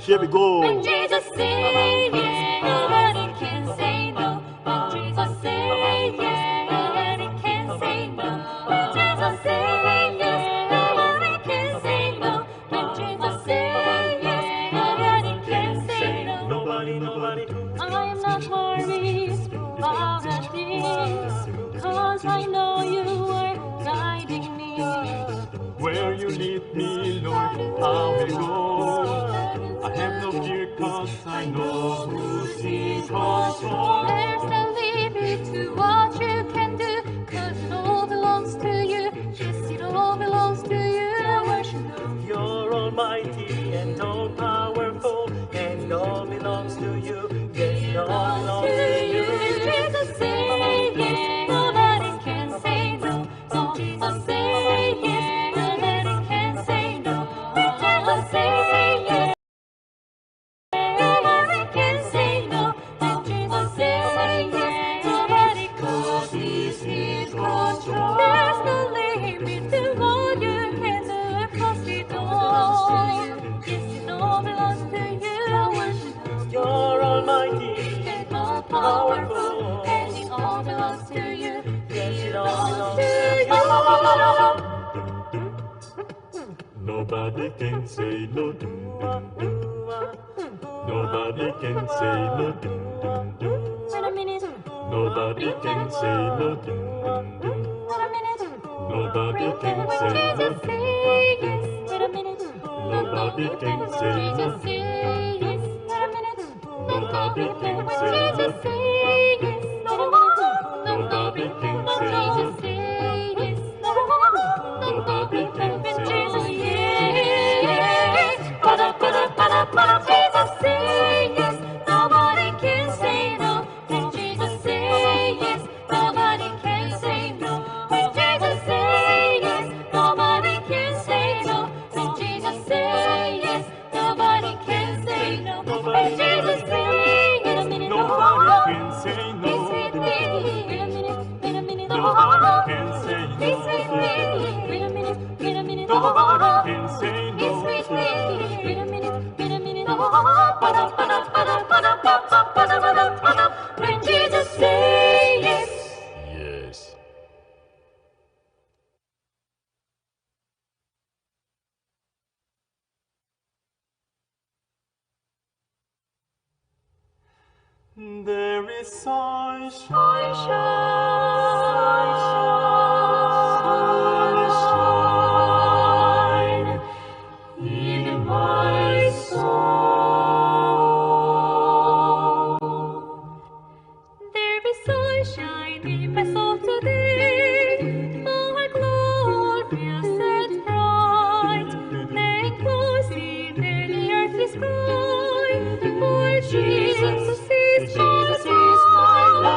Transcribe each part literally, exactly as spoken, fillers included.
Here we go. When Jesus say yes, nobody can say no. When Jesus say yes, nobody can say no. When Jesus say yes, nobody can say no. When Jesus say yes, nobody can say no. Nobody, nobody. I am not worried about a thing, 'cause I know you are guiding me. Where you lead me, Lord, I will go. I have no fear, 'cause I know who's in control. There's no limit to what you can do, 'cause it all belongs to you. Yes, it all belongs to you. I worship you. You're almighty and all powerful, and all belongs to you. Yes, it all belongs to you. Jesus say yes, nobody can say no. When Jesus say yes, nobody can say no. When Jesus say yes, nobody can say no. When Jesus say yes, nobody, 'cause he's in control. There's no limit to what you can do, 'cause it all, yes, it all belongs to you. You're almighty and all powerful, and it all belongs to you. Yes, it all belongs to you. Nobody can say no. Nobody can say no. Wait a minute. Nobody can say no. Wait a minute. Nobody can say no. Wait a minute. Nobody can say no. Wait a minute. Nobody can say no. Nobody can say no. Nobody can say no. When Jesus say yes, nobody can say no. When Jesus say yes, nobody can say no. When Jesus say yes, nobody can say no. When Jesus say yes, nobody can say no. When Jesus say yes, nobody can say no. Nobody can say no. Nobody can say no. When Jesus say yes. Yes. There is sunshine, sunshine in my soul. There is sunshine in my soul today. Oh, how glorious and bright. Enclosing the earth is bright. For Jesus is my light. Oh,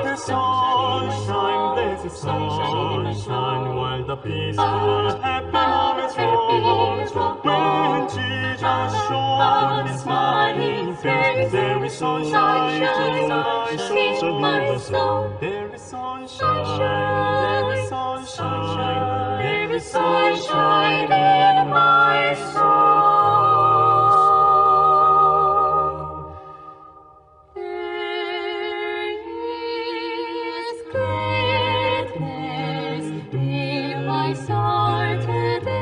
the sunshine, blessed sunshine, while the peaceful, happy moments roll. When Jesus shone his smiling face, there is sunshine in my soul, in my soul. There is sunshine, there is sunshine, there is sunshine in my soul. There is gladness in my soul today.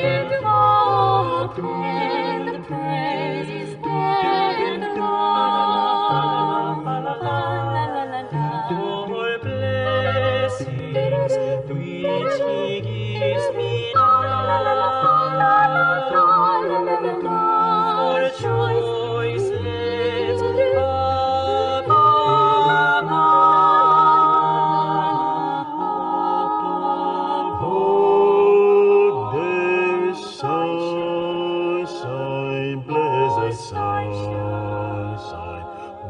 And walk in the praise and love. All blessings which he gives me now. All joys left above. Oh, there is sunshine, blessed sunshine,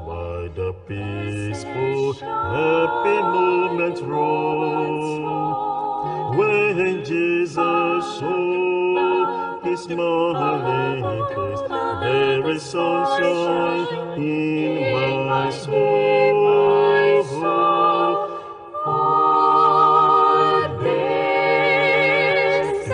why the peaceful, happy moments roll. When Jesus showed his smiling face, there is sunshine in my soul. Oh, there is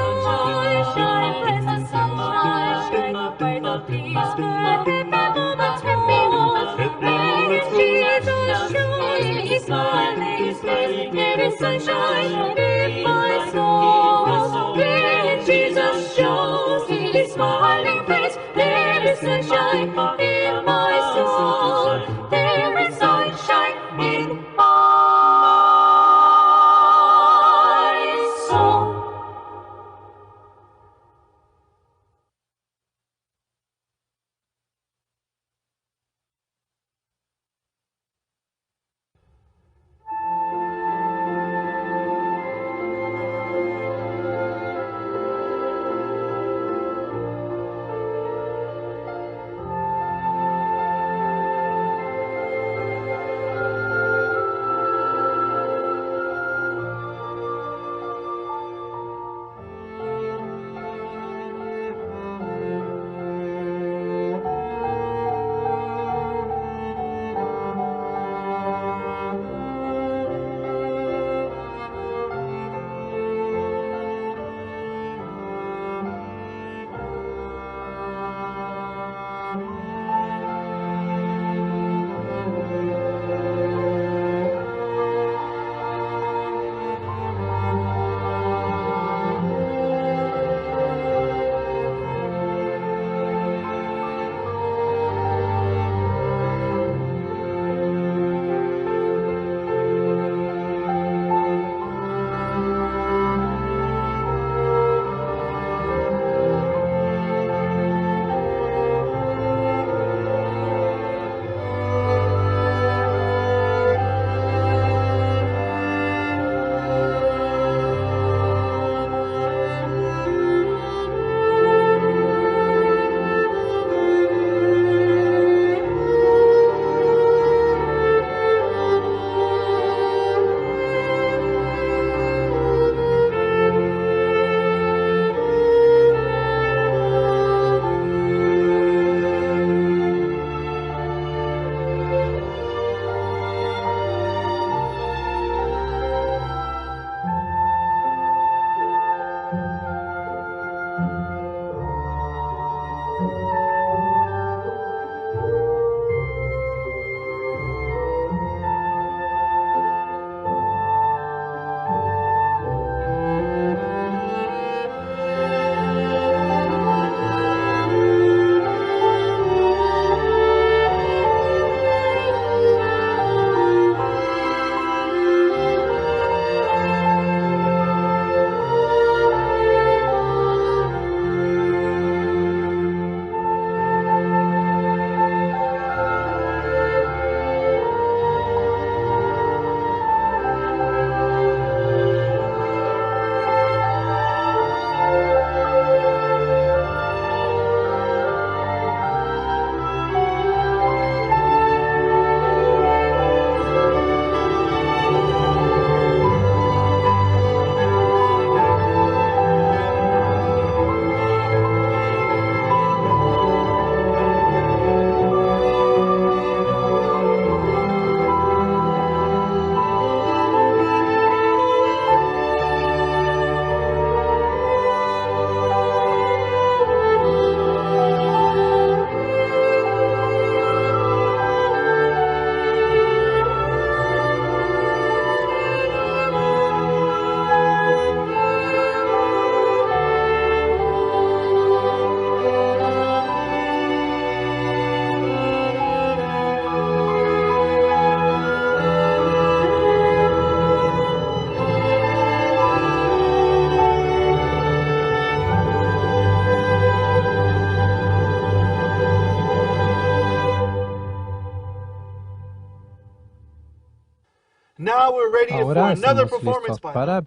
Ahora estamos listos para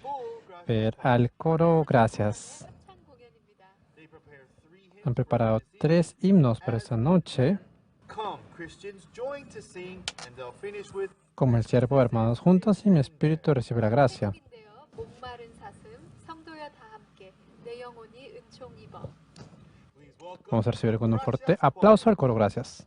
ver al coro. Gracias. Han preparado tres himnos para esta noche. Como el siervo, hermanos juntos, y mi espíritu recibe la gracia. Vamos a recibir con un fuerte aplauso al coro. Gracias.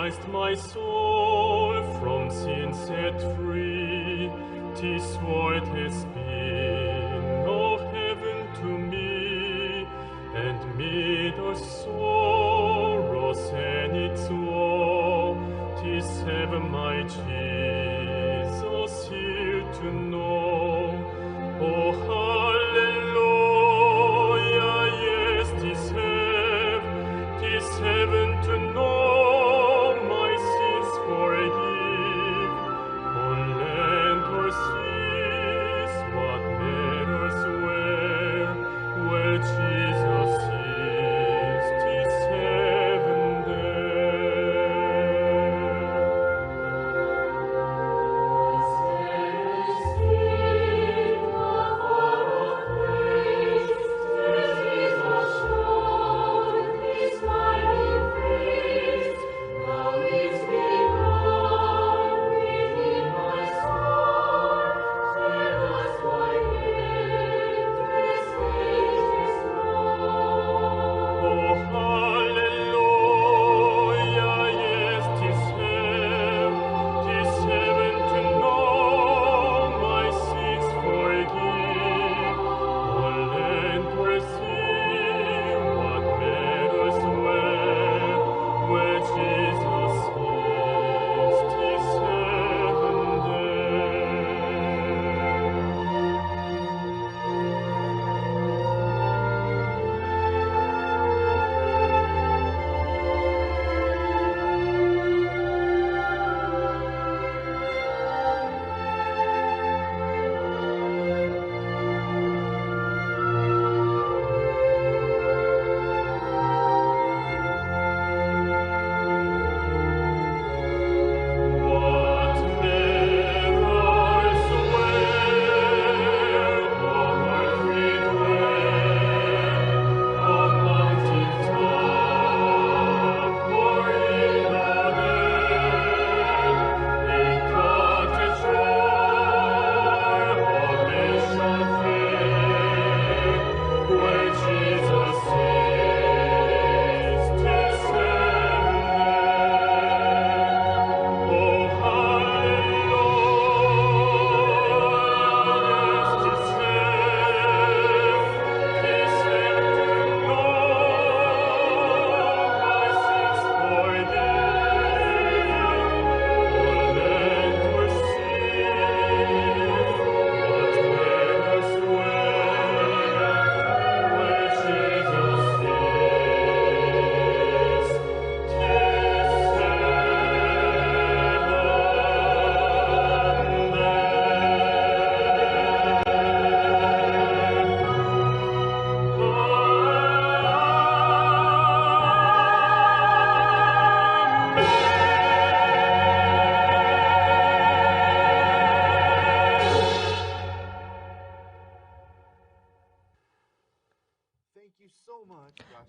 Rest my soul from sin set free. This word has been of heaven to me, and me the sorrows and its woe. This have my Jesus here to know. Oh, hallelujah, yes, this have, this heaven to know, my sins forgive. Oh, land or seas, what matters where, where Jesus is, this heaven there.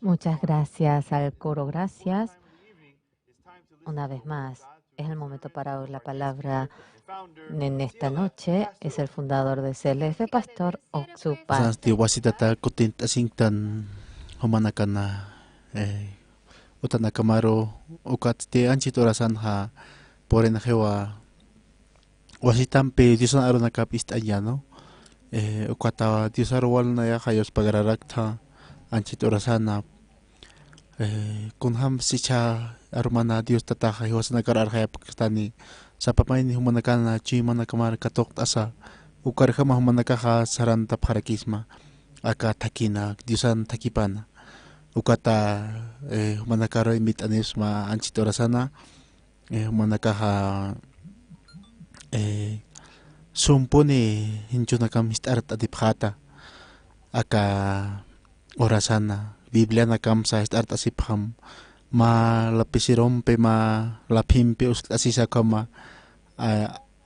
Muchas gracias al coro, gracias. Una vez más, es el momento para oír la palabra en esta noche. Es el fundador de C L F, Pastor Oxupa. Sasti wasitata kutint'asinktan jumanakana, eh, utanakamaru, ukatsti anchit urasanxa purinaxiwa wasitampi Diosan arunakap ist'añäni, eh, ukata Dios aru walnayaxa yuspagararakta anchit urasana, eh, kunjams jichha arumana Dios tataxa jiwasanakar arxayapkistani, sapa mayni jumanakana chuymanakamar katuqt'asa, ukarjama jumanakaxa sarantapxarakisma aka thakina, Diosan thakipana. Ukata, eh, jumanakar invit'anisma anchit urasana, eh, jumanakaxa, eh, sumpuni jinchunakam jist'art'atipxäta aka urasana, Biblianakamsa jist'art'asipxam, mä lapisirumpi, mä laphimpi uslt'asisa ukhama, a,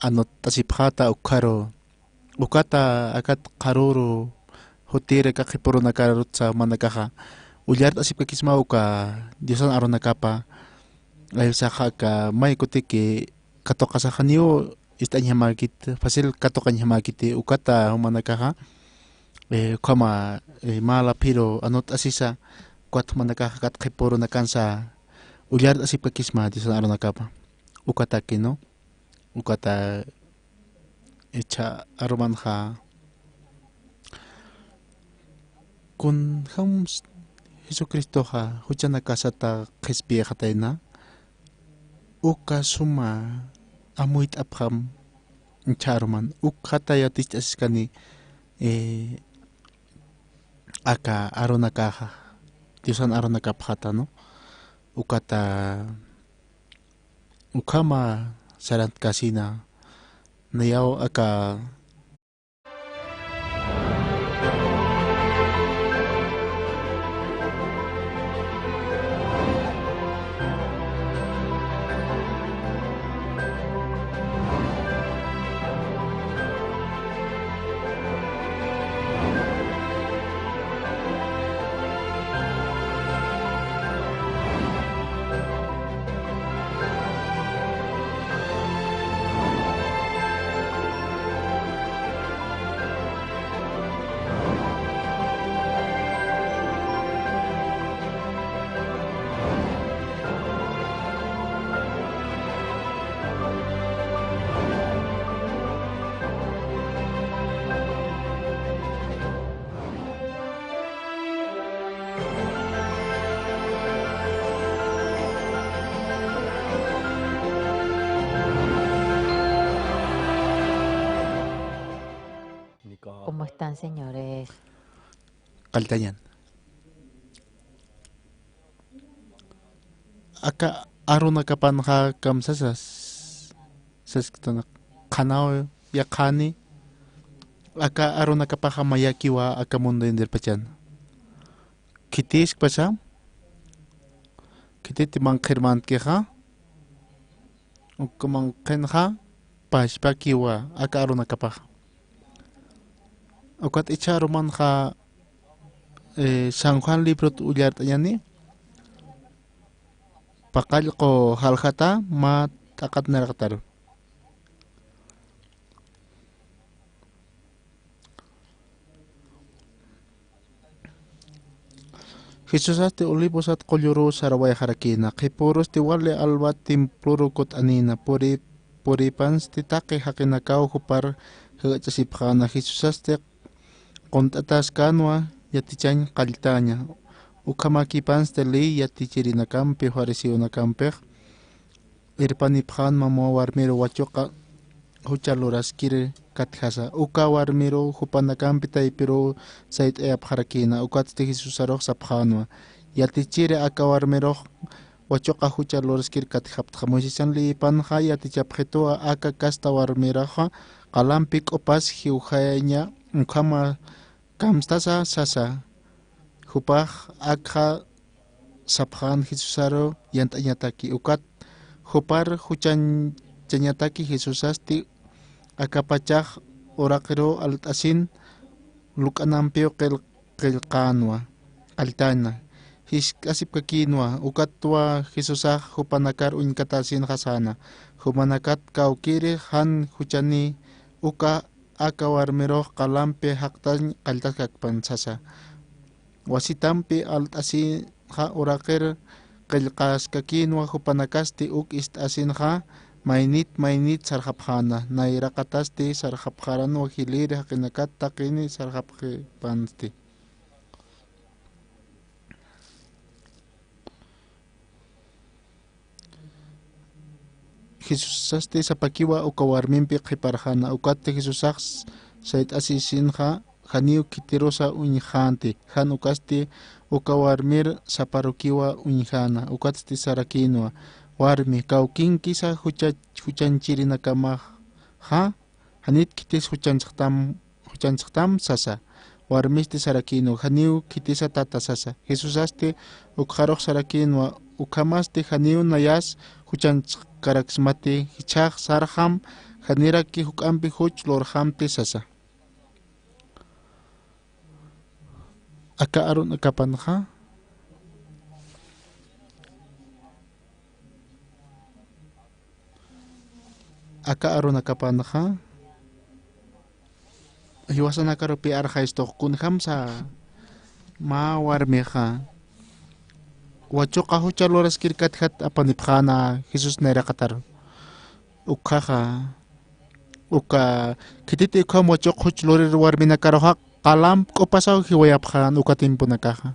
anott'asipxäta ukkharu. Ukata akat qharüru jutïr aka qhipürunakarutsa jumanakaxa ullart'asipkakisma uka Diosan arunakapa, aysaxa aka may kutiki katuqasaxaniw ist'añjamäkiti, fácil katuqañjamäkiti, ukata jumanakaxa, eh, ukhama, eh, mä laphiru anott'asisa, ukat jumanakaxa akat qhipürunakansa ullart'asipkakisma Diosan arunakapa. Ukataki, ¿no? Ukata ichha arumanxa kunjams Jesucristoxa juchanakasata qhispiyxatayna, uka suma amuyt'apxam ichha aruman. Ukxata yaticht'asiskani, eh, aka arunakaxa, Diosan arunakapxata, ¿no? Ukata ukhama sarantkasina, nayaw aka ¿Cómo están, señores? Qalltañan. Aka arunakapanxa kamsasas, sasktanx qhanaw yaqhani, aka arunakapaxa mayakiwa aka mundo enterpachan. Khitiskpasa, khititi manqhirmantkixa, uka manqhinxa pachpakiwa aka arunakapaxa. Ukat ichha arumanxa, eh, San Juan librot ullart'añani, paqallqu jaljata mä t'aqat naraqtaru. Jesusasti Olivosat qulluruw sarawayxarakïna, qhipürusti wali alwa temploru kutt'anïna, puri-, puripansti taqi jaqinakaw jupar jak'ach'asipxäna. Jesusasti qunt'ataskänwa yatichañ qalltaña, ukhamäkipansti ley yatichirinakampi fariseonakampix irpanipxänwa mä warmiru wachuqa jucha luraskir katjasa. Uka warmiru jupanakampi taypiruw sayt'ayapxarakïna, ukatsti Jesusarux sapxänwa: Yatichiri, aka warmirux wachuqa jucha luraskir katjapxta. Moisesan leyipanxa yatichapxituwa aka kasta warmiruxa qalampi k'upas jiwjayaña, ukhama kamstasa sasa. Jupax akxa sapxän Jesusaru yant'añataki, ukat jupar juchañchañataki. Jesusasti akapachax uraqiruw alt'asin luk'anampiw qil-, qillqänwa, qalltäna, jisk'asipkakïnwa. Ukatwa Jesusax jupanakar uñkatäsinxa säna: Jumanakat kawkïri, jan juchani uka aka warmirux qalampi jaqtañ qalltaskakpan sasa. Wasitampi alt'asinxa uraqir qillqaskakïnwa, jupanakasti uk ist'asinxa maynit maynit sarxapxäna, nayraqatasti sarxapxaranwa, jilïr jaqinakat taqini sarxapxipansti. Jesusasti sapakiwa uka warmimpi qhiparxäna, ukatsti Jesusax sayt'asisinxa janiw khitirusa uñjänti, jan ukasti uka warmir saparukiwa uñjäna, ukatsti sarakïnwa: Warmi, ¿kawkinkisa jucha-, juchañchirinakamaxa? ¿Janit khitis juchañchxtam, juchañchxtam? sasa. Warmisti sarakïnwa: Janiw khitisa, tata, sasa. Jesusasti ukxarux sarakïnwa: Ukhamasti janiw nayas juchañchkaraksmati, jichhax sarxam janiraki juk'ampi juch lurxamti, sasa. Aka arunakapanxa, aka arunakapanxa jiwasanakarupi arxaystux kunjamsa mä warmixa wachuqa jucha luraskir katjat apanipxäna Jesús nayraqatar. Ukhaxa, uka khititi ukham wachuq juch lurir warminakaruxa qalamp k'upasaw jiwayapxän uka tiemponakaxa.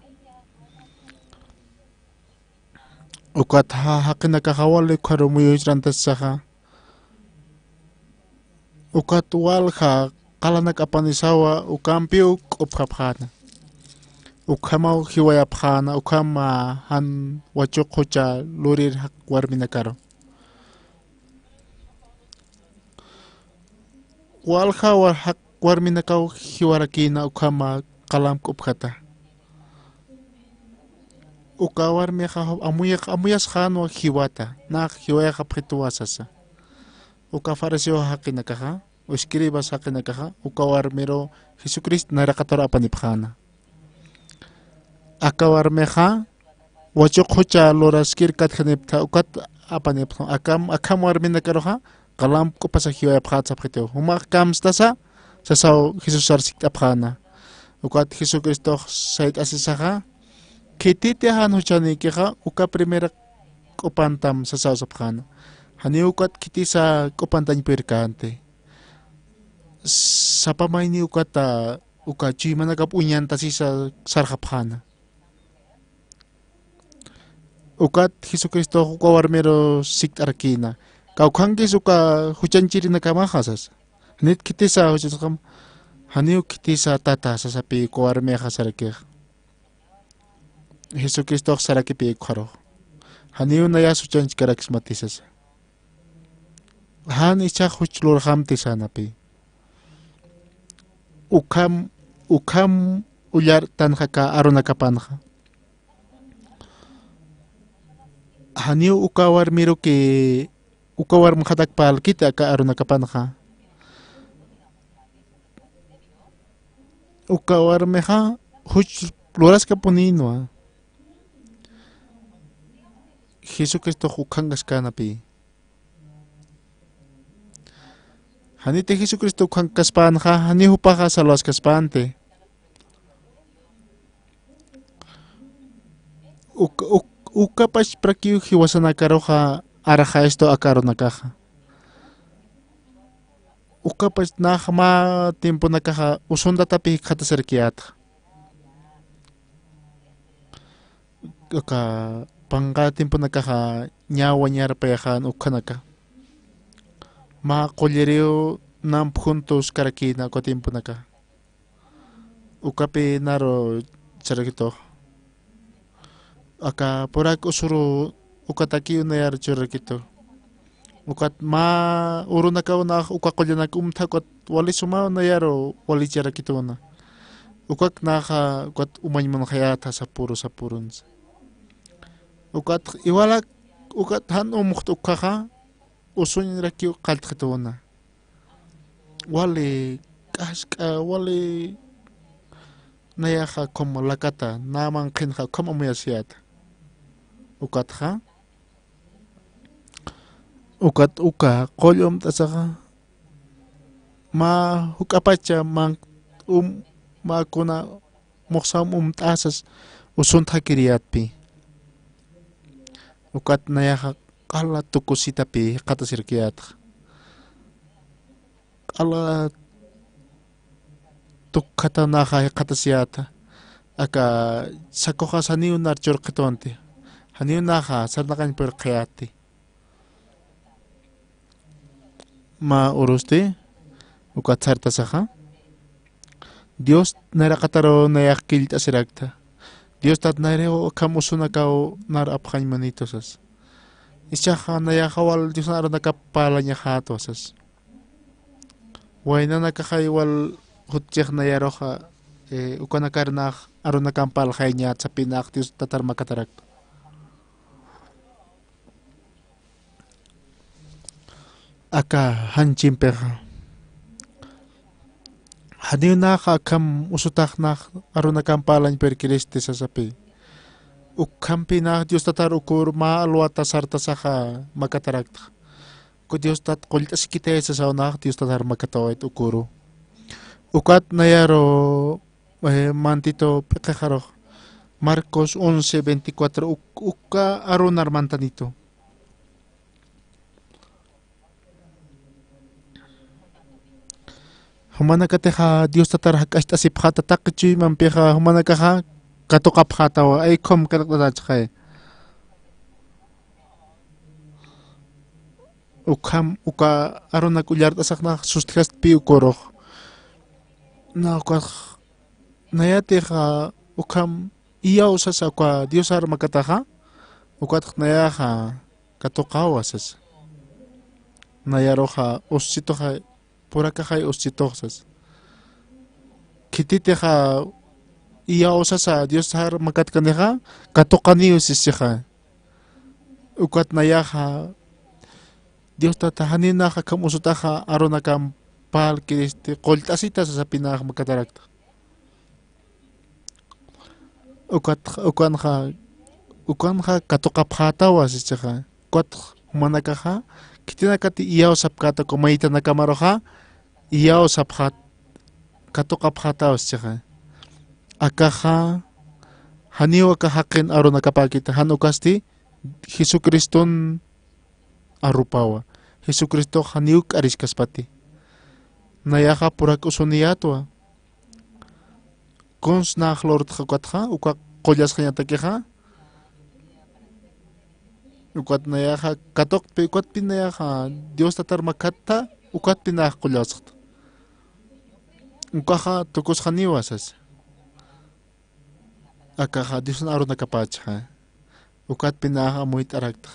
Ukat ja-, jaqinakaxa wali ukharu muyuchrantasaxa. Ukat walja qalanak apanisawa ukampiw k'upjapxäna. Ukhamaw jiwayapxäna, ukham, ah, jan wachuq jucha lurir jaq warminakaru. Walja wa-, jaq warminakaw jiwarakïna ukham qalamp k'upjata. Uka warmixa amuyax-, amuyasxänwa jiwata, nax jiwayxapxituwa sasa. Uka fariseo jaqinakaxa, o escribas jaqinakaxa, uka warmiru Jesucristo nayraqatar apanipxäna. Aka warmixa, wachuq jucha luraskir katjanipta ukat apanipxta. Akam, akham warminakaruxa, qalamp k'upasa jiwayapxät sapxitiw. Jumax kamstasa, sasaw Jesusar sikt'apxäna. Ukat Jesucristox sayt'asisaxa, khititi jan juchanïkixa, uka primera k'upantam sasaw sapxäna. Janiw ukat khitisa k'upantañ pirkänti. Sapa mayni ukata, uka chuymanakap uñantasisa sarxapxäna. Ukat Jesucristox uka warmiru sikt'arakïna. Kawkhankis uka juchañchirinakamaxa sasa. Janit khitisa juchañchirinakamxa, janiw khitisa tata sasapï uka warmixa sarakix. Jesucristox sarakipï ukxarux. Janiw nayas juchañchkaraksmatï sasa. Jan ichhax juch lurxamti sänapï. Ukham, ukham ullartanxa aka arunakapanxa. Janiw uka warmiruki, uka warmxatak parlkiti aka arunakapanxa. Uka warmixa juch luraskapunïnwa. Jesucristox ukhankaskänapï. Janiti Jesucristo ukhankaspänxa, janiw jupaxa salvaskaspänti. Uk-, uk-, ukapachprakiw jiwasanakaruxa arxastu aka arunakaxa. Ukapach nax mä tiemponakaxa usuntatapï jikxatasirkiyätxa. Aka panqa tiemponakaxa ñä wañarpayxän ukhanaka. Mä qulliriw namp juntuskarakïna uka tiemponaka. Ukapï naru sarakitux. Aka purak usuru ukatakiw nayar churarakitu. Ukat mä urunakaw nax uka qullanak umtha ukat wali sumaw nayaru walicharakituna. Ukak naxa ukat umañ munxayätha sapuru sapurunsa. Ukat iwalak ukat jan umxt ukhaxa usuñrakiw qalltxituna. Wali k'ask'a, wali nayaxa ukham lakata, naman qhinxa ukham amuyasiyäta. Ukatxa, ukat uka qull umt'asaxa, mä juk'apacha man um, mä kuna muxsam umt'asas usuntxakiriyätpï. Ukat nayaxa q'ala tukusitapï jikxatasirkiyätxa. Q'ala tukjatanaxa jikxatasiyäta. Aka sakuxas janiw nar churqhitunti. Janiw naxa sarnaqañ purqhiyäti. Mä urusti, ukat sartasaxa. Dios nayraqataru nayax killt'asirakta. Diostat nayraw ukham usunakaw nar apxañ munitusa. Ichaxa nayaxa wal Diosna arunakap parlañaxätwa sas. Waynanakaxay wal jutchix nayaruxa, eh, ukanakar nax arunakamp parlxayañät sapï nax Dios tatar makatarak. Aka jan chimpixa. Janiw naxa akham usutax nax arunakamp parlañ purkiristi sasapï. Ukhampi nax Dios tatar ukur mä alwata sartasaxa makatarakta. Uka Dios tat qullt'asikitay sasaw nax Dios tatar makatawayt ukuru. Ukat nayaru, eh, mantitu p'iqixarux. Marcos once veinticuatro, uk-, uka arunar mantanitu. Jumanakatixa Dios Tatar jak'acht'asipxäta taqi chuymampixa, jumanakaxa katuqapxätawa, ay, ukham qillqt'atächixay. Ukham, uka arunak ullart'asax nax sustjastpï ukürux. Na ukax, nayatixa ukham iyaw sasa uka Diosar makataxa, ukatx nayaxa katuqawa sasa. Nayaruxa usisituxa, purakaxay usisitux sasa. Khititixa iyaw sasa Diosar makatkanixa, katuqaniw sisixa. Ukat nayaxa, Dios Tata, janiw nax akham usutaxa arunakamp parlkiristi, qullt'asita sasapï nax makatarakta. Ukat, ukanxa, ukanxa katuqapxätawa sisixa. Ukat jumanakaxa, khitinakati iyaw sapkäta uka maytanakamaruxa, iyaw sapxät, katuqapxätawa sisixa. Akaxa, janiw aka jaqin arunakapäkiti, jan ukasti Jesucriston arupawa. Jesucristox janiw k'ariskaspati. Nayaxa purak usuniyätwa. Kuns nax lurtxa ukatxa, uka qullasxañatakixa. Ukat nayaxa katuqtpi, ukatpï nayaxa Dios Tatar makatta, ukatpï nax qullasxta. Ukaxa tukusxaniwa sasa. Akaxa Diosan arunakapächixa. Ukatpï nax amuyt'arakta.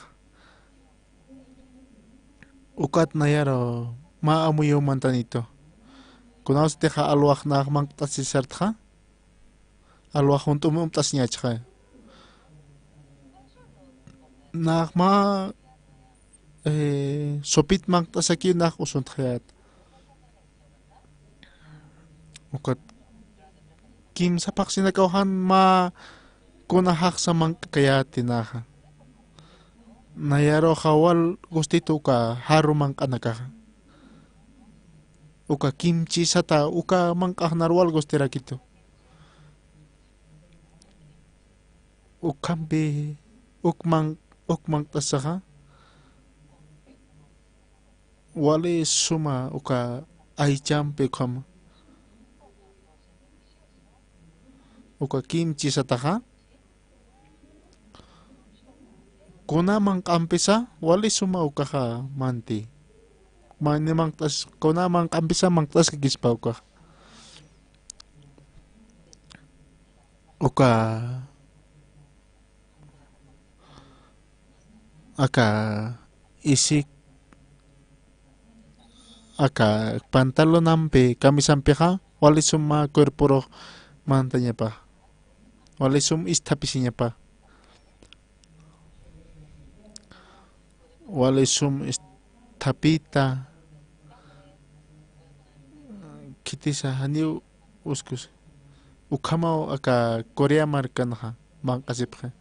Ukat nayaru mä amuyuw mantanitu. Kunawsatixa alwax nax manq't'asisartxa. Alwax junt'um uñt'asiñächixay. Nax mä, eh, supit manq't'asakiw nax usuntxayät. Ukat kimsa phaxsinakaw jan mä kuna jaxsa manq'akayäti naxa. Nayaruxa wal gustitu uka jaru manq'anakaxa. Uka kimchisata uka manq'ax nar wal gustirakitu. Ukhampi uk man-, uk manq't'asaxa. Wali suma uka aychampi ukhama. Uka kimchisataxa. Kuna manq'ampisa, wali suma ukaxa manti. Mani manq't'as-, kuna manq'ampisa manq't'askakispa ukaxa. Uka aka isik, aka pantalonampi, kamisampixa, wali suma cuerporux mantañapa, wali sum isthapisiñapa, wali sum isthapita, khitisa janiw uskus. Ukhamaw aka Corea markanxa manq'asipxi.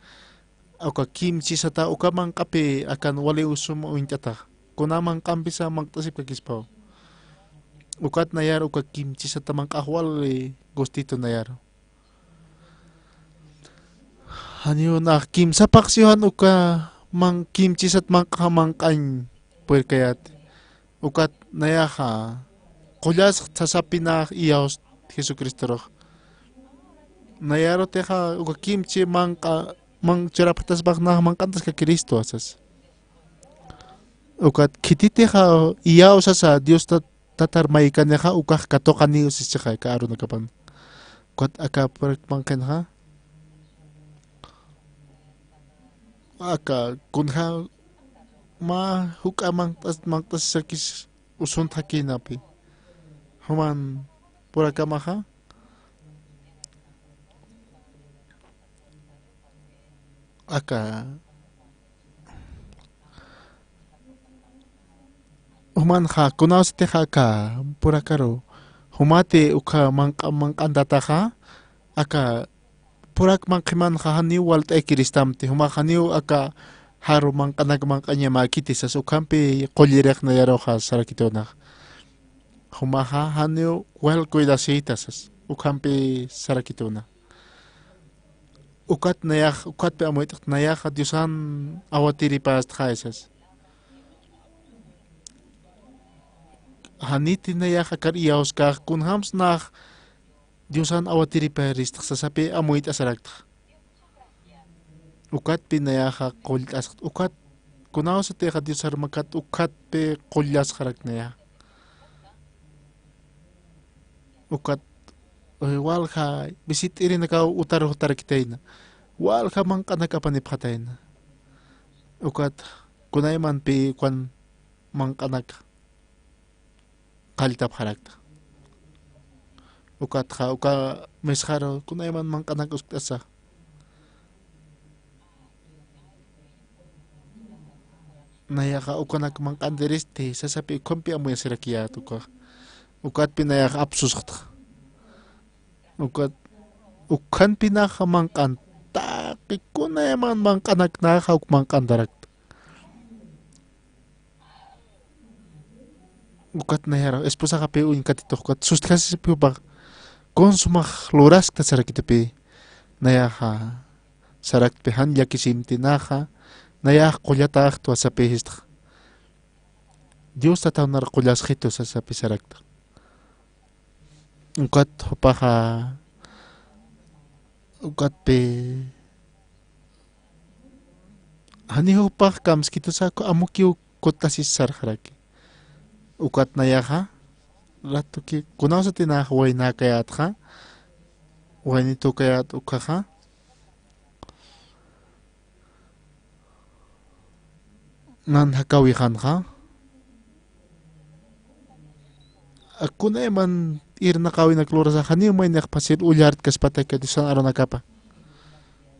Uka kimchisata uka manq'api akan wali sum uñt'atax. Kuna manq'ampisa manq'tasipkakispaw. Ukat nayar uka kimchisata manq'ax wali gustitu nayar. Janiw nax kimsa phaxsiw jan uka man-, kimchisat manq'a manq'añ purirkayäti. Ukat nayaxa qullasx sasapï nax iyaws Jesucristorux. Nayarutixa uka kimchi manq'a, man-, churapxtaspax nax manq'antaskakiristu sasa. Ukat khititixa iyaw sasa Dios ta-, Tatar maykanixa ukax katuqaniw sisixa aka arunakapan. Ukat aka purak manq'inxa. Aka kunja mä juk'a manq'tas-, manq'tasisakis usuntxakïnapï. Juman purakamaxa. Aka jumanxa, kunawsatixa aka purakaru, jumati uka manq'a-, manq'antataxa, aka purak manq'imanxa janiw walt'aykiristamti, jumax janiw aka jaru manq'anak manq'añamäkiti sas, ukhampi qullirix nayaruxa sarakituna. Jumaxa janiw wal cuidasïta sas, ukhampi sarakituna. Ukat nayax, ukatpi amuyt'xt, nayaxa Diosan awatiripästxa sas. Janiti nayax akar iyawskax, kunjams nax Diosan awatiripäristi sasapi amuyt'asaraktxa. Ukatpi nayaxa qullt'asxt, ukat kunawsatixa Dios armakat ukatpi qullasxarak nayaxa. Ukat, eh, walja visit'irinakaw utar jutarakitayna. Walja manq'anak apanipxatayna. Ukat kunaymanpi ukan manq'anak qalltapxarakta. Ukatxa, uka misxaru kunayman manq'anak uskt'asa. Nayaxa ukanak manq'antiristi sasapi ukhampi amuyasirakiyät ukax. Ukatpi nayax apsusxtxa. Ukat, ukhanpi naxa manq'an, taqi kunayman manq'anak naxa uk manq'antarakta. Ukat nayara esposaxapi uñkatitux, ukat sustjasisipi jupax, kun sumax luraskta sarakitapï. Nayaxa saraktpï, jan llakisimti naxa, nayax qullataxtwa sapï sistxa. Dios Tata nar qullasxitu sasapi sarakta. Ukat jupaxa, ukatpï, jani jupax kamskitusa, amukiw kutasis sarxaraki. Ukat nayaxa, ratuki, kunawsati nax waynäkayätxa, waynitukayät ukkhaxa, nan jakawixanxa. Kunayman irnaqäwinak lurasa, janiw maynix fácil ullartkaspataki Diosan arunakapa.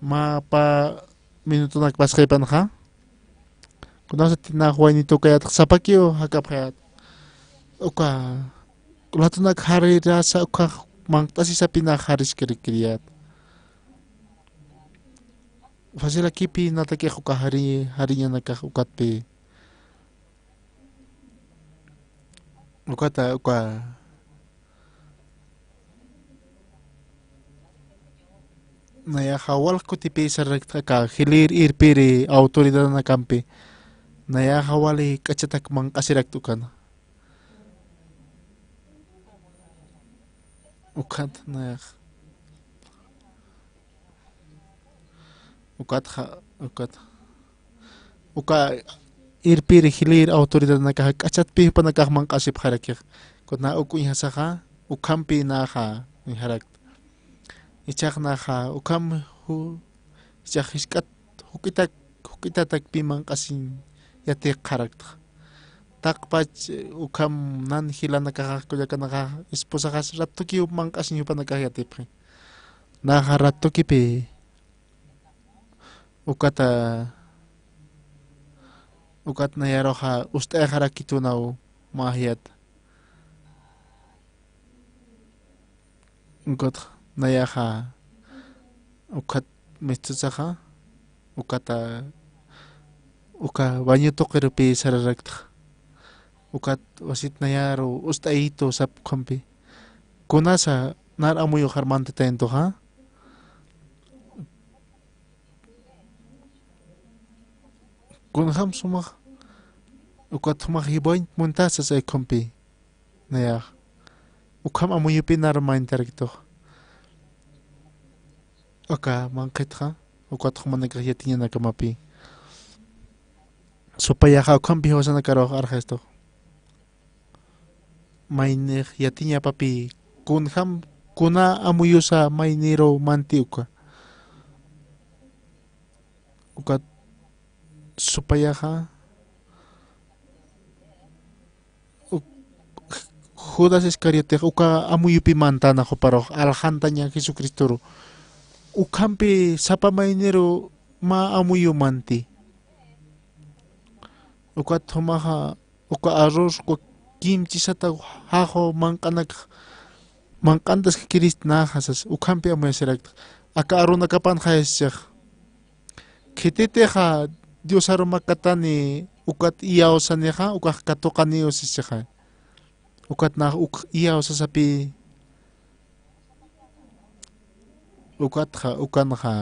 Mä pä minutunak pasxipanxa. Kunasati nax waynitukayät sapakiw jakapxayät. Uka latunak jarirasa uka manq't'asisapï nax jariskirikiriyät. Facilakipï natakix uka jari-, jariñanakax ukatpï. Ukata, uka nayaxa walja kutipï sararakta aka jilïr irpiri autoridadanakampi. Nayaxa wali k'achatak manq'asirakta ukana. Ukat nayax. Ukatxa, ukat. Uka irpiri jilïr autoridadnakaxa k'achatpï jupanakax manq'asipxarakix. Kuna uk uñjasaxa, ukhampi naxa uñjarakta. Ichax naxa, ukham ju-, ichax jisk'at juk'itak, juk'itatakpï manq'asiñ yatiqxarakta. Taqpach, ukham nan jilanakaxa, kullakanakaxa, esposaxas ratukiw manq'asiñ jupanakax yatipxi. Naxa ratukipï ukata, ukat nayaruxa ust'ayxarakitunaw mä jayat. Ukat nayaxa ukat mistusaxa, ukata, uka baño tuqirupï sararakta. Ukat wasit nayaru ust'ayitu sap ukhampi. Kunasa nar amuyuxar mantitayantuxa. Kunjam sumax, ukat jumax jibañ muntasas ukhampi. Nayax. Ukham amuyupï nar mantarakitux. Aka manqhitxa, ukat jumanakax yatiñanakamapï. Supayaxa ukhampi jiwasanakaruxa arxistux. Maynix yatiñapapï, kunjam, kuna amuyusa mayniru manti uka. Ukat supayaxa, uk-, Judas Iscariotex uka amuyupï mantana juparux, aljantaña Jesucristoru. Ukhampi sapa mayniru mä amuyu manti. Ukat jumaxa, uka arrur, uka kimchisata jaxu manq'anak, manq'antaskakirist naxa sas, ukhampi amuyasirakta. Aka arunakapanxa sisix. Khititixa Dios arumakatani ukat iyawsanixa, ukax katuqaniw sisixa. Ukat nax uk iyawsasapï. Ukatxa, ukanxa.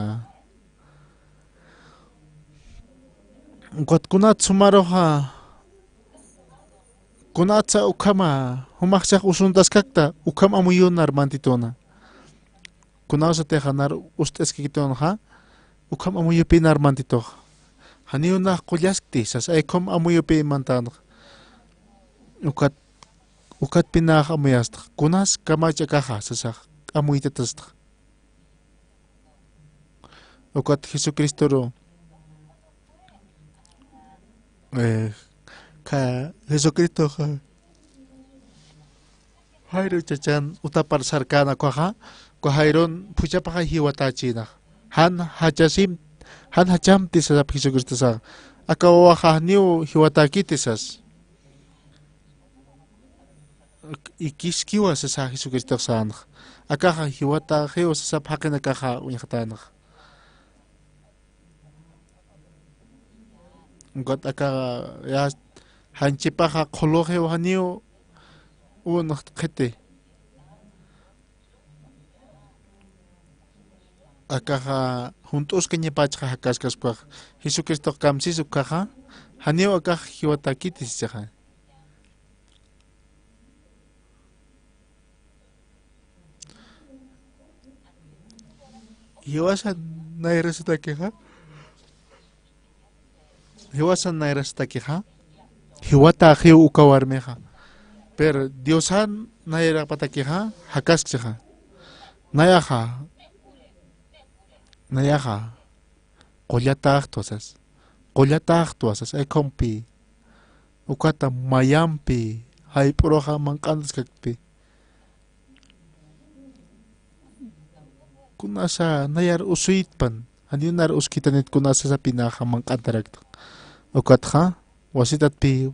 Ukat kunat sumaruxa, kunatsa ukhama, jumaxchax usuntaskakta, ukham amuyunar mantituna. Kunawsatixa nar ust'iskikitunxa, ukham amuyupinar mantitux. Janiw nax qullaskti, sas, ay ukham amuyupi mantanxa. Ukat, ukatpinax amuyastxa. Kunas kamach akaxa, sasax, amuytatastxa. Ukat Jesucristoru, eh, ka-, Jesucristoxa, Jairo chachan utapar sarkana ukaxa, uka Jairon phuchhapaxa jiwatachinax. Jan jachasim, jan jachamti sasap Jesucristosa. Aka wawaxa janiw jiwatakiti sas. Ikiskiwa sasa Jesucristox sänx. Akaxa jiwataxiw sasap jaqinakaxa uñxatänx. Ukat aka ya janchipaxa qhuluxiw janiw unx qhiti. Akaxa junt'uskañapachxa jakaskaskwax. Jesucristox kamsis ukaxa, janiw akax jiwatakiti sisixa. Jiwasan nayrasatakixa. Jiwasan nayrasatakixa. Jiwataxiw uka warmixa. Pero Diosan nayrapatakixa, jakasksixa. Nayaxa. Nayaxa. Qullataxtwa sas. Qullataxtwa sas. Ay ukhumpi. Ukata mayampi, jayp'uruxa manq'antaskakpi. Kunasa nayar usuytpan, janiw nar uskhitanit kunasa sapinaxa manq'antaraktxa. Ukatxa, wasitatpi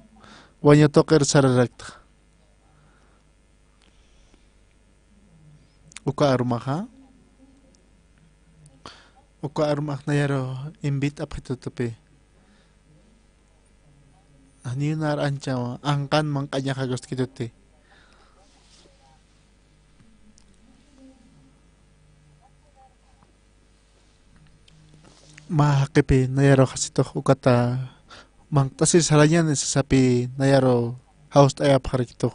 waña tuqir sararaktxa. Uka arumaxa, uka arumax nayaru invit'apxitutupi. Janiw nar ancha anqan manq'añaxa Dioskituti. Mä jaqipi nayaru jasitux ukata manq't'asir sarañäni sasapi nayaru jawst'ayapxarakitux.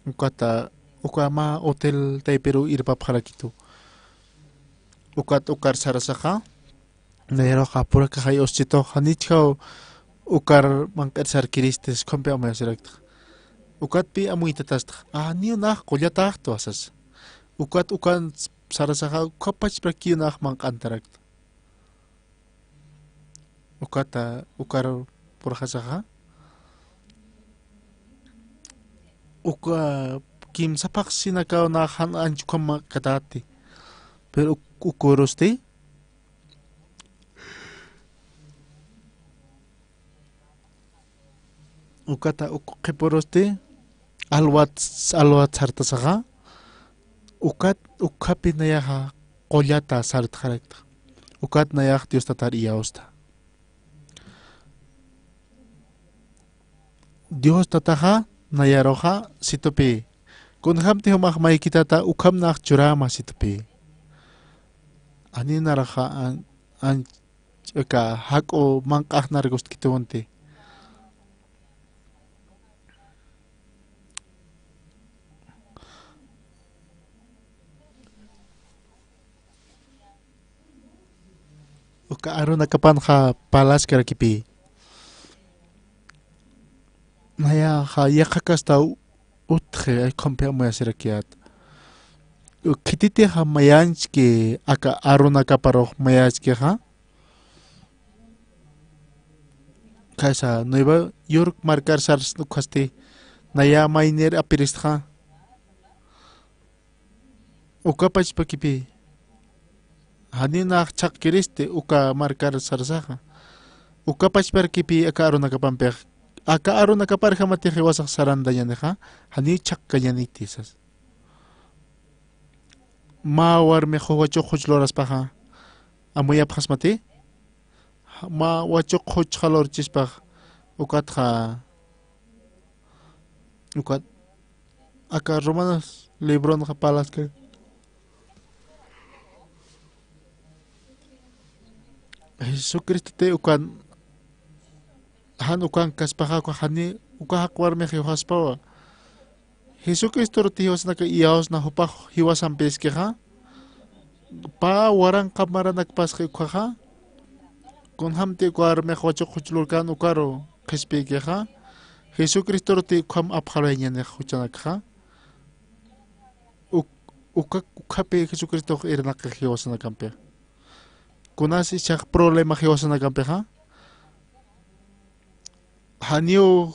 Ukata, uka mä hotel taypiruw irpapxarakitu. Ukat ukar sarasaxa, nayaruxa purakaxay uschtitux, janichjaw ukar manq'ir sarkiristi, ukhumpi amuyasiraktxa. Ukatpi amuytatastxa, janiw nax qullataxtwa sasa. Ukat ukan sarasaxa, uka pachparakiw nax manq'antarakta. Ukata, ukar purxasaxa. Uka kimsa phaxsinakaw nax jan ancha ukham katäti. Pero uk-, uka urusti. Ukata uk qhipurusti alwat, alwat sartasaxa, ukat, ukhapi nayaxa qullata sartxarakta. Ukat nayax Dios Tatar iyawsta. Dios Tataxa nayaruxa situpi. Kunjamti jumax maykitata ukham nax churäma situpi. Janiw naraxa an-, an-, aka jak'u manq'axnar gustkituwanti. Uka arunakapanxa parlaskarakipï. Nayaxa yaqha kasta utji, ay ukhumpi amuyasirakiyät. Khititixa mayanchki aka arunakaparux mayanchkixa. Khaysa Nueva York markar sarsna ukhasti, naya maynir apiristxa. Uka pachpakipï. Janiw nax chhaqkiristi uka markar sarsaxa. Uka pachparakipï aka arunakapampix. Aka arunakaparjamatix jiwasax sarantañänixa, janiw chhaqkañäniti sas. Mä warmix wachuq juch luraspaxa, amuyapxasmati? Mä wachuq juchxa lurchispax, ukatxa, ukat, aka Romanos libronxa parlaskar. Jesucristoti ukan Jan ukankaspaxa uka jani, uka jaq warmix jiwaspawa. Jesucristoruti jiwasanaka iyawsna jupax jiwasampiskixa. Pä waranqa maranakpasxi ukhaxa. Kunjamti uka warmix wachuq juch lurkän ukaru qhispikixa. Jesucristoruti ukham apxaruyañänix juchanakxa. Uk-, uka, ukhapi Jesucristox irnaqix jiwasanakampixa. Kunas ichhax problema jiwasanakampixa. Janiw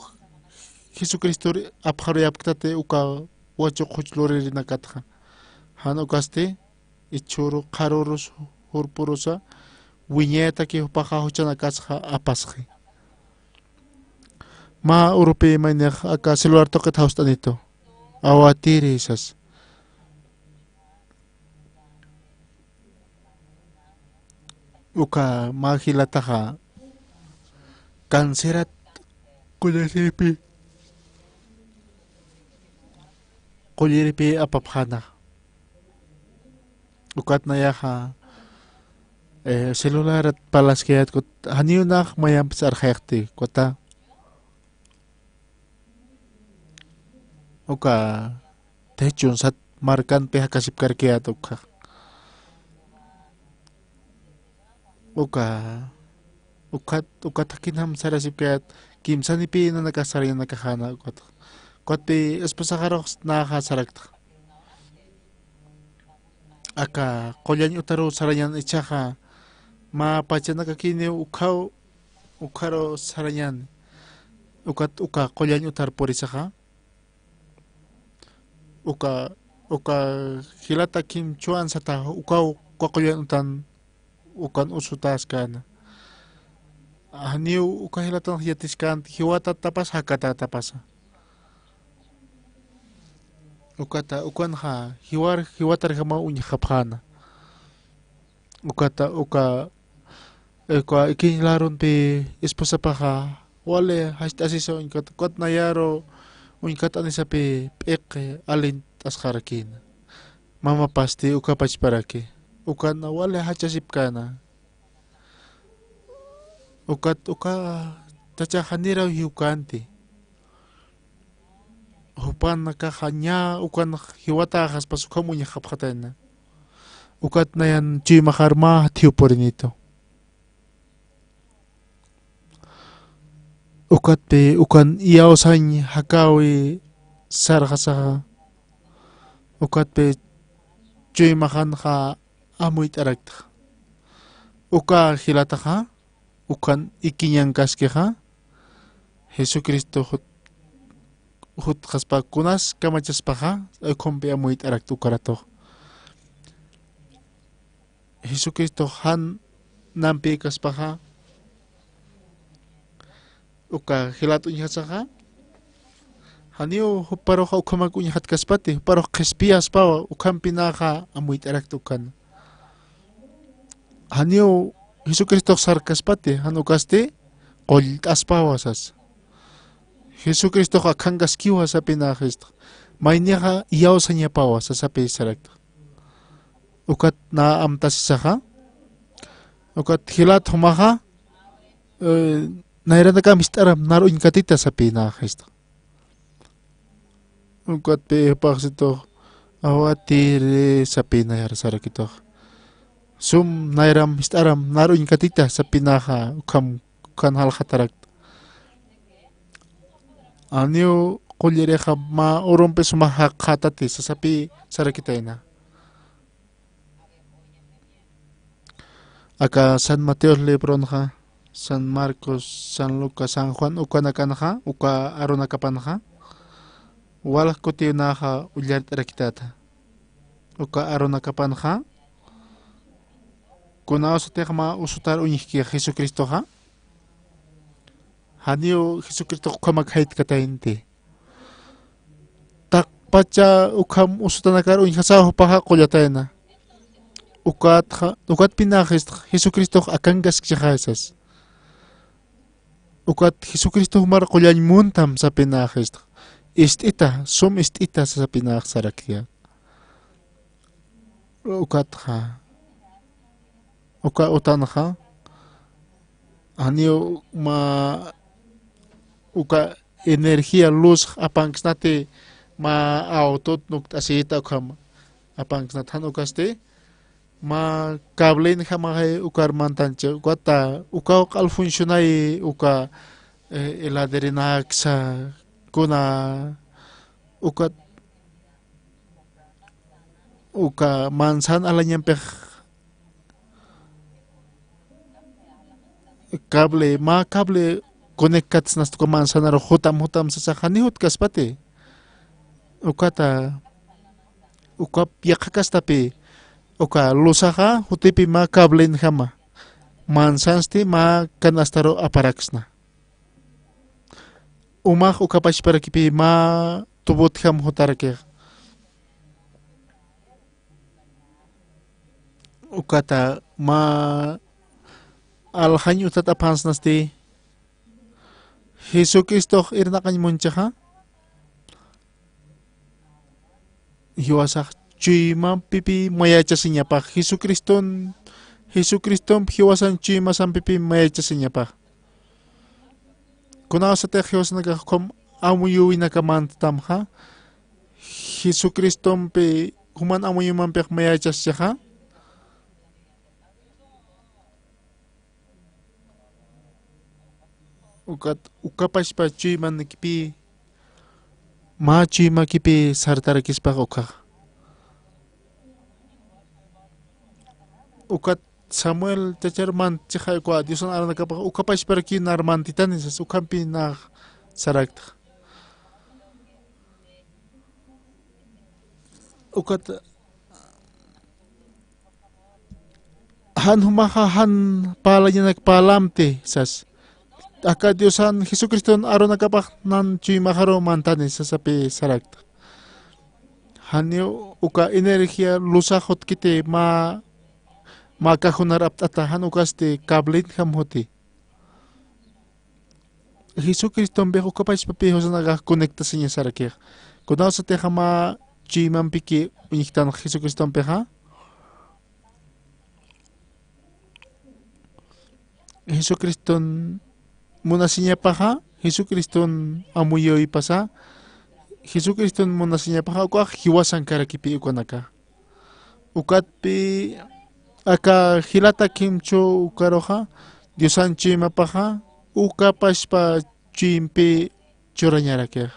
Jesucristor apxaruyapktati uka wachuq juch luririnakatxa. Jan ukasti, ichhüru qharürus jurpurusa, wiñayataki jupaxa juchanakasxa apasxi. Mä urupi maynix aka celular tuqit jawst'anitu. Awatiri sas. Uka mä jilataxa cancerat qulliripi, qulliripi apapxäna. Ukat nayaxa, eh, celularat parlaskayät kut, janiw nax mayampis arxayxti, kuta. Uka techun sat markanpi jakasipkarkayät ukxa. Uka, ukat, ukat jakinjam sarasipkayät, kimsanipï nanakax sarañanakaxäna ukat. Ukatpï esposaxarux naxa saraktxa. Aka qullañ utaruw sarañän ichhaxa, mä pachanakakiniw ukhaw, ukharuw sarañäni. Ukat uka qullañ utar purisaxa. Uka, uka jilata kimchwan sata, ukaw uka qullañ utan, ukan usutäskäna. Janiw uka jilatan yatiskänti, jiwatätapasa, jakatätapasa. Ukata, ukanxa, jiwar, jiwatarjamaw uñjapxäna. Ukata, uka, uka ikiñ larunpi esposapaxa, wali jast'asisa uñkat, ukat nayaru uñkat anisapï p'iqi alint'asxarakïna. Mamapasti uka pachparaki. Ukan wali jachasipkäna. Ukat, uka tacha janiraw jiwkänti. Jupanakaxa ña ukan jiwatäxaspas ukham uñjapxatayna. Ukat nayan chuymaxar mä thiw purinitu. Ukatpï ukan iyawsañ jakäwi sarxasaxa. Ukatpï chuymaxanxa amuyt'araktxa. Uka jilataxa, ukan ikiñankaskixa, Jesucristo jut-, jutxaspa kunas kamachaspaxa, ukhumpi amuyt'arakt ukaratux. Jesucristox jan nampïkaspaxa, uka jilat uñjasaxa, janiw juparuxa ukhamak uñjatkaspati, juparux qhispiyaspawa, ukhampi naxa amuyt'arakta ukan. Janiw Jesucristox sarkaspati, jan ukasti qullt'aspawa sas. Jesucristox akhankaskiwa sapï naxistx. Maynixa iyawsañapawa sasapï sarakta. Ukat na amtasisaxa. Ukat jilat jumaxa, eh, nayranakam jist'aram nar uñkatita sapï naxistx. Ukatpï jupax situx, awatiri sapï nayar sarakitux. Sum nayram jist'aram nar uñkatita sapï naxa ukham, ukan jaljatarakta. Janiw qullirixa mä urumpi suma jaqxätati sasapï sarakitayna. Aka San Mateos libronxa, San Marcos, San Lucas, San Juan ukanakanxa, uka arunakapanxa, walja kutiw naxa ullart'arakitata. Uka arunakapanxa, kunawsatix mä usutar uñjki Jesucristoxa, janiw Jesucristox ukhamak jaytkataynti. Taqpacha ukham usutanakar uñjasaw jupaxa qullatayna. Ukatxa, ukatpï naxistx Jesucristox akankaskchixay sas. Ukat Jesucristox jumar qullañ muntam sapï naxistx. Ist'ita, sum ist'ita sapï nax sarakta. Ukatxa, uka utanxa, janiw mä uka energía luz apanksnati, mä autot nukt'asita ukham apanksnat jan ukasti, mä cablenjamaxay ukar mantanchi, ukata ukaw q'al funcionay uka, eh, heladeranaksa kuna, ukat uka manzana alañampix cable, mä cable conectatsnasti uka manzanaru jutam jutam sasax jani jutkaspati. Ukata, ukap yaqhakastapi, uka luzaxa jutipi mä cablenjama, manzansti mä canastaru aparaksna. Umax uka pachparakipi mä tubotjam jutarakix. Ukata mä aljañ utat apansnasti, Jesucristox irnaqañ munchaxa, jiwasax chuymampipi mayachasiñapax, Jesucriston, Jesucristomp jiwasan chuymasampipi mayachasiñapax. Kunawsatix jiwasanakax ukham amuyuwinaka mantatamxa, Jesucristompi juman amuyumampix mayachaschaxa, ukat uka pachpa chuymanikipi, mä chuymakipi sartarakispax ukhax. Ukat Samuel chachar mantchixay uka Diosan aarunakapax uka pachparakiw nar mantitani sas ukhampi nax saraktxa. Ukat jan jumaxa jan parlañanak parlamti sas. Aka Diosan Jesucriston aarunakapax nan chuymaxaru mantani sasapi sarakta. Janiw uka energía luzax jutkiti mä, mä cajonar apt'ata jan ukasti cablenjam juti. Jesucristompix uka pachpapi jiwasanakax conectasiñasarakix. Kunawsatixa mä chuymampiki uñjktanx Jesucristompixa. Jesucriston munasiñapaxa, Jesucriston amuyuypasa, Jesucriston munasiñapaxa, ukax jiwasankarakipï ukanaka. Ukatpï aka jilata kimchhu ukaruxa, Diosan chuymapaxa, uka pachpa chuympi churañarakix.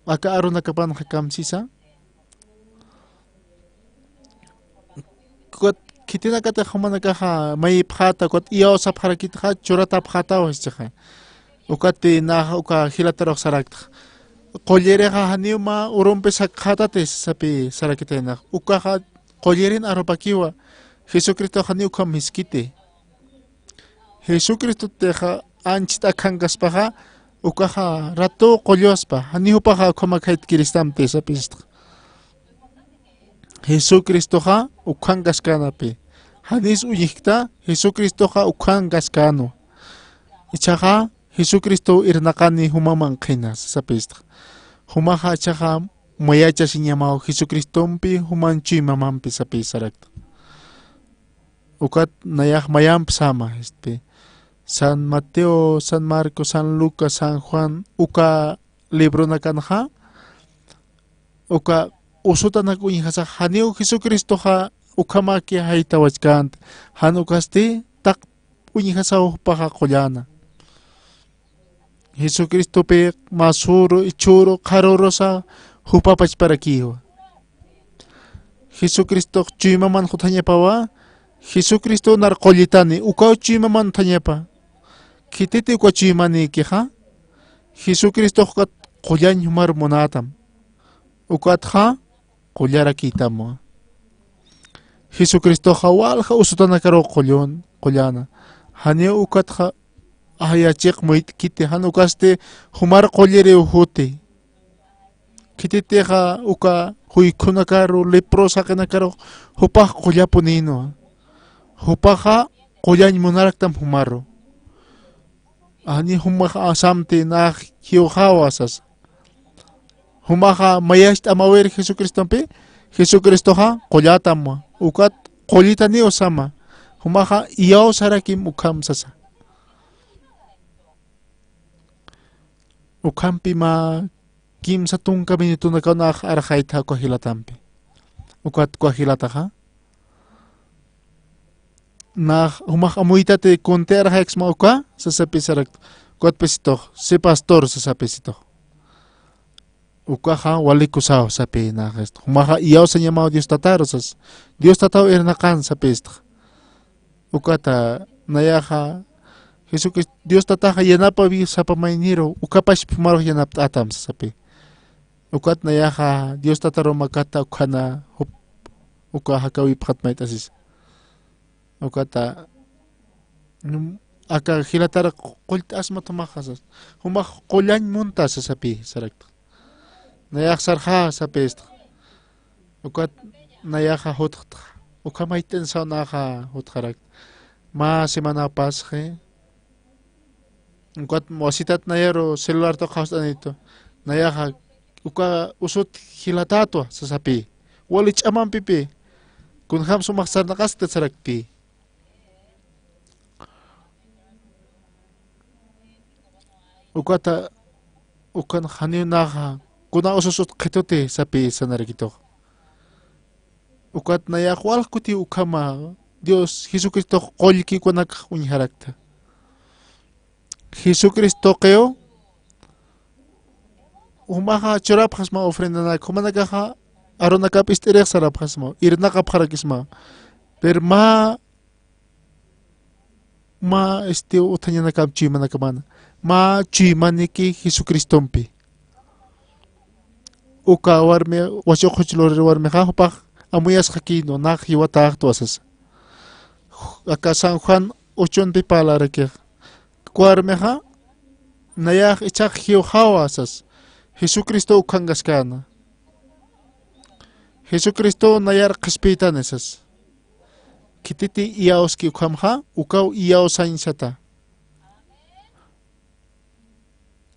Aka aarunakapanxa kamsisa. Ukat khitinakatix jumanakaxa mayipxäta, ukat iyawsapxarakitxa, churatapxätaw, jischixa. Ukatpï nax uka jilatarux saraktxa. Qullirixa janiw mä urumpi sakxätati sasapi sarakitaynax. Ukaxa qullirin arupakiwa. Jesucristox janiw ukham jiskiti. Jesucristotixa anchhit akhankaspaxa, ukaxa ratuw qulluspa, jani jupaxa ukham akhaytkiristamti sapistxa. Jesucristoxa ukhankaskänapi. Janis uñjkta, Jesucristoxa ukhankaskänwa. Ichhaxa, Jesucristow irnaqani juma manqhina sapistxa. Jumaxa ichhaxa mayachasiñamaw Jesucristompi, juman chuymamampi sapï sarakta. Ukat nayax mayamp sama, este, San Mateo, San Marcos, San Lucas, San Juan, uka libronakanxa, uka usutanak uñjasax janiw Jesucristoxa ukhamaki jaytawachkänti, jan ukasti taq uñjasaw jupaxa qulläna. Jesucristopi masüru, ichhüru, qharürusa jupa pachparakiwa. Jesucristox chuymaman juthañapawa, Jesucristow nar qullitani, ukaw chuymaman juthañapa. Khititi uka chuymanïkixa, Jesucristox ukat qullañ jumar munätam. Ukatxa, qullarakïtamwa. Jesucristoxa walja usutanakaruw qullun, qulläna. Janiw ukatxa ajayachix muyt'kiti, jan ukasti jumar qulliriw juti. Khititixa uka juykhunakaru, leproso jaqinakarux jupax qullapunïnwa. Jupaxa qullañ munaraktam jumaru. Jani jumax samti nax jiwxawa sasa. Jumaxa mayacht'amawir Jesucristompi, Jesucristoxa qullätamwa, ukat qullitaniw sama, jumaxa iyawsarakim ukham sasa. Ukhampi mä kimsa tunka minutunakaw nax arxaytha uka jilatampi. Ukat uka jilataxa nax, jumax amuytati kunti arxayaksma uka, sasapï sarakta. Ukat pisitux, sí pastor, sasapï situx. Ukaxa walikusaw sapï nax, este, jumaxa iyawsañamaw Dios Tataru sas. Dios Tataw irnaqan sapïstxa. Ukata nayaxa Jesucristo, Dios Tataxa yanapawi sapa mayniru, ukapach jumarux yanapt'atam sasapï. Ukat nayaxa Dios Tataru makata ukhana jup, uka jakawipxat mayt'asisa. Ukata, mm, aka jilatar qullt'asma jumaxa sas. Jumax qullañ munta sasapï sarakta. Nayax sarxa sapïsta. Ukat nayaxa jutxta. Uka mayt'in sawnaxa jutxarakta. Mä semana pasxi. Ukat wasitat nayaru celularta qhawst'anitu. Nayaxa uka usut jilatätwa sasapï. Wali ch'amampipï. Kunjam sumax sarnaqaskta saraktpï. Ukata, ukan janiw naxa, kuna usus utjkituti sapï sanarakitux. Ukat nayax walj kuti ukhama, Dios Jesucristox qullki ukanakax uñjarakta. Jesucristoqiw, jumaxa churapxasma ofrendanak, jumanakaxa arunakap ist'irix sarapxasma, irnaqapxarakisma. Pero mä mä, este, utjañanakam chuymanakamana. Mä chuymaniki Jesucristompi. Uka warmi, wasi ukhuch lurir warmixa, jupax amuyasxakïnwa, nax jiwatäxtwa sasa. Aka San Juan ochonpi parlarakix. Uka warmixa, nayax ichhax jiwxawa sasa. Jesucristo ukhankaskäna. Jesucristo nayar qhispiytani sasa. Khititi iyawski ukhamxa, ukaw iyawsañ sata.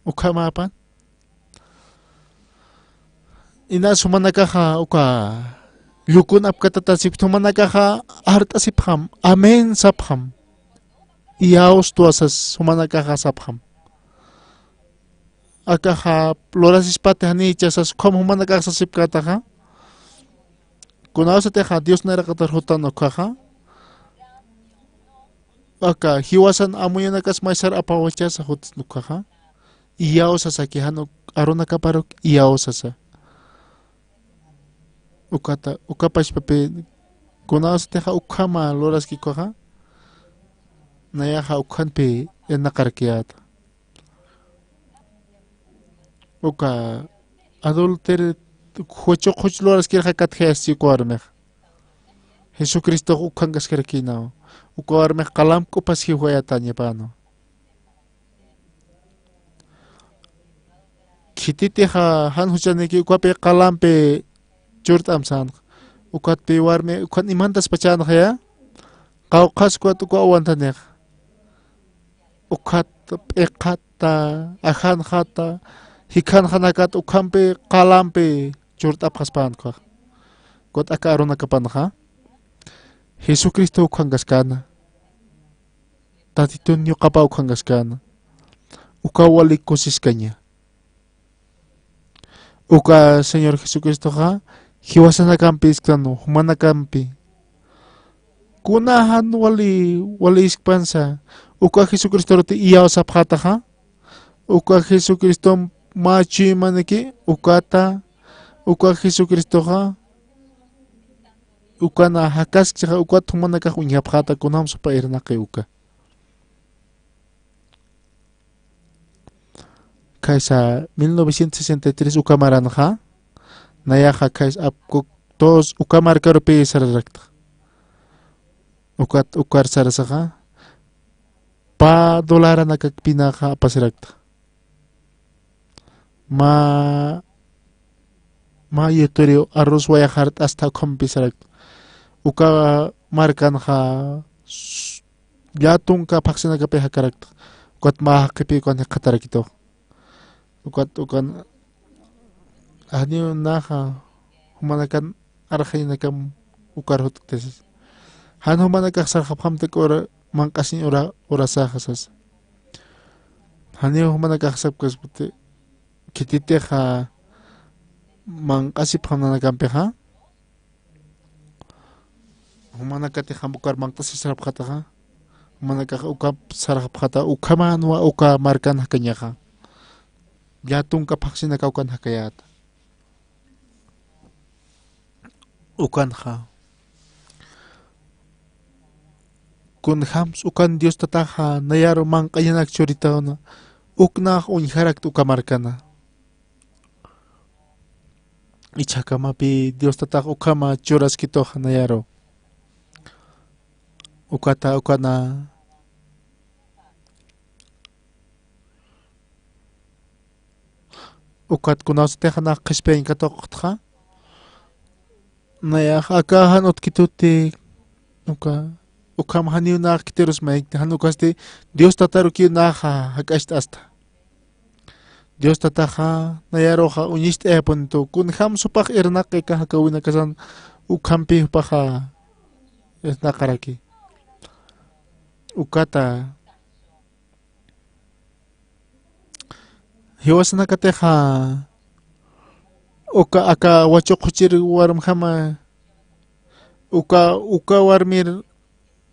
Ukhamäpan. Inas jumanakaxa uka llukun apkatatasipkta, jumanakaxa art'asipxam, amén sapxam. Iyawstwa sas jumanakaxa sapxam. Akaxa lurasispati janicha sas, ukham jumanakax sasipkätaxa. Kunawsatixa Dios nayraqatar jutan ukkhaxa. Aka jiwasan amuyanakas maysar apawachasa jutan ukkhaxa. Iyawsasaki jan uk arunakaparuk iyawsasa. Ukata, uka pachpapi kunawsatixa ukhama luraski ukkhaxa. Nayaxa ukhanpi irnaqarakiyäta. Uka adulterio, juch ukhuch luraskirxa katjayaschi uka warmix. Jesucristox ukhankaskarakïnaw. Uka warmix qalamp k'upas jiwayätañapäna. Khititixa jan juchaniki ukapi qalampi churt'amsänxa. Ukatpi warmi, ukan imantaspachänxaya. Qawqhas ukat uka aguantanix. Ukat p'iqhata, ajanxata, jikhanxanakat ukhampi qalampi churt'apxaspänxa. Ukat aka arunakapanxa. Jesucristo ukhankaskäna. Tatitun ñuqapaw ukhankaskäna. Uka wali kusiskaña. Uka Señor Jesucristoxa jiwasanakampi isktan, jumanakampi. Kuna jan wali, wali iskpansa, uka Jesucristoruti iyawsapxätaxa, uka Jesucristom mä chuymaniki, ukata, uka Jesucristoxa, ukana jakaskchixa, ukat jumanakax uñjapxäta, kunjam supa irnaqi uka. Khaysa mil novecientos sesenta y tres uka maranxa, nayaxa khaysa apkuk dos uka markarupi sararakta. Ukat, ukar sarasaxa, pä dolaranakakpinaxa apasirakta. Mä, mä yutiriw arroz wayax jart'asta ukhampi sarakta. Uka markanxa s-, llätunka phaxsinakapi jakarakta. Ukat mä jaqipï ukan jikxatarakitux. Ukat ukan janiw naxa jumanakan arxañanakam ukar jutktasas. Jan jumanakax sarxapxamtak ura, manq'asiñ ura, urasaxa sasa. Janiw jumanakax sapkaspati, khititixa manq'asipxam nanakampixa, jumanakatix jam ukar manq'asisarapxataxa, jumanakax ukap sarxapxata, ukhamanwa uka markan jakañaxa. Llätunka phaxsinaka ukan jakayäta. Ukanxa. Kunjams ukan Dios tataxa nayaru manq'añanak churitawna, uknax uñjarakta uka markana. Ichhakamapi Dios tatax ukhama churaskituxa nayaru. Ukata ukana. Ukat kunawsatixa nax qhispiyañ katuqtxa. Nayax aka jan utjkituti, uka, ukham janiw nax khitirus mayikti, jan ukasti Dios tatarukiw naxa jak'acht'asta. Dios tataxa nayaruxa uñist'ayapunitu, kunjam supax irnaqi aka jakawinakasan ukhampi jupaxa irnaqaraki. Ukata. Jiwasanakatixa uka aka wachuqhuchir warmjama, uka, uka warmir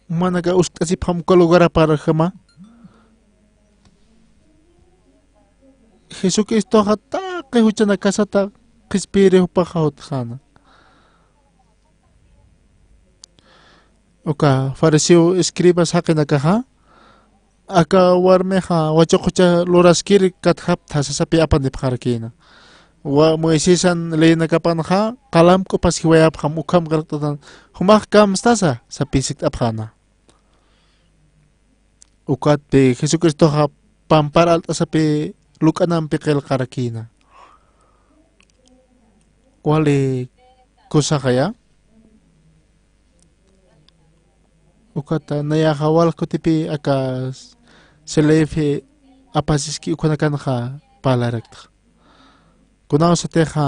jumanaka uskt'asipxam uka lugaraparjama. Jesucristoxa taqi juchanakasata qhispiyiri jupaxa utjxäna. Uka fariseo escribas jaqinakaxa, aka warmixa wachuqhucha luraskir katjapta sasapi apanipxarakïna. Wa-, Moisesan leyenakapanxa qalamk'upas jiwayapxam ukham qillqt'atan, jumax kamstasa sapi sikt'apxäna. Ukatpi Jesucristoxa pampar alt'asapi luk'anampi qillqarakïna. Wali kusaxaya. Ukata nayaxa walj kutipi aka Selefi apasiski ukhanakanxa parlaraktxa. Kunawsatixa,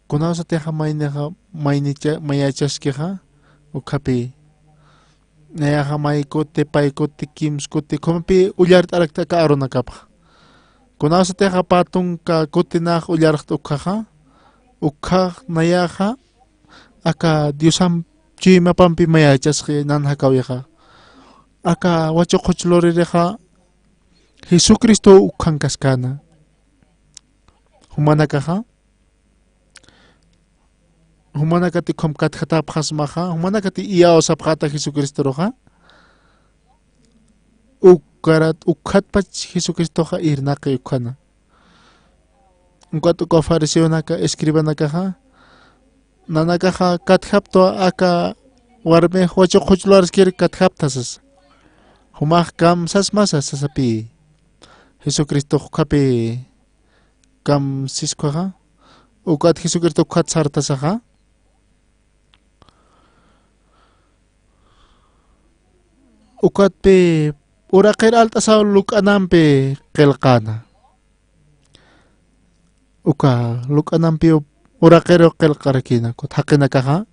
kunawsatixa maynixa, maynicha-, mayachaskixa, ukhapi. Nayaxa may kuti, pay kuti, kims kuti, ukhamapi ullart'arakta aka arunakapxa. Kunawsatixa pä tunka kuti nax ullarxta ukkhaxa, ukkhax nayaxa, aka Diosamp chuymapampi mayachasxi nan jakawixa. Aka wachuqhuch luririxa, Jesucristo ukkhankaskäna. Jumanakaxa, jumanakati ukham katjatäpxasmaxa, jumanakati iyawsapxäta Jesucristoruxa. Ukarat, ukkhatpach Jesucristoxa irnaqi ukkhana. Ukat uka fariseonaka, escribanakaxa, nanakaxa katjaptwa aka warmix wachuqhuch luraskir katjapta sasa. Jumax kamsasmasa sasapi. Jesucristox ukkhapi kamsiskwaxa. Ukat Jesucristo ukkhat sartasaxa. Ukatpi uraqir alt'asaw luk'anampi qillqäna. Uka luk'anampiw uraqiru qillqarakïna, ukat jaqinakaxa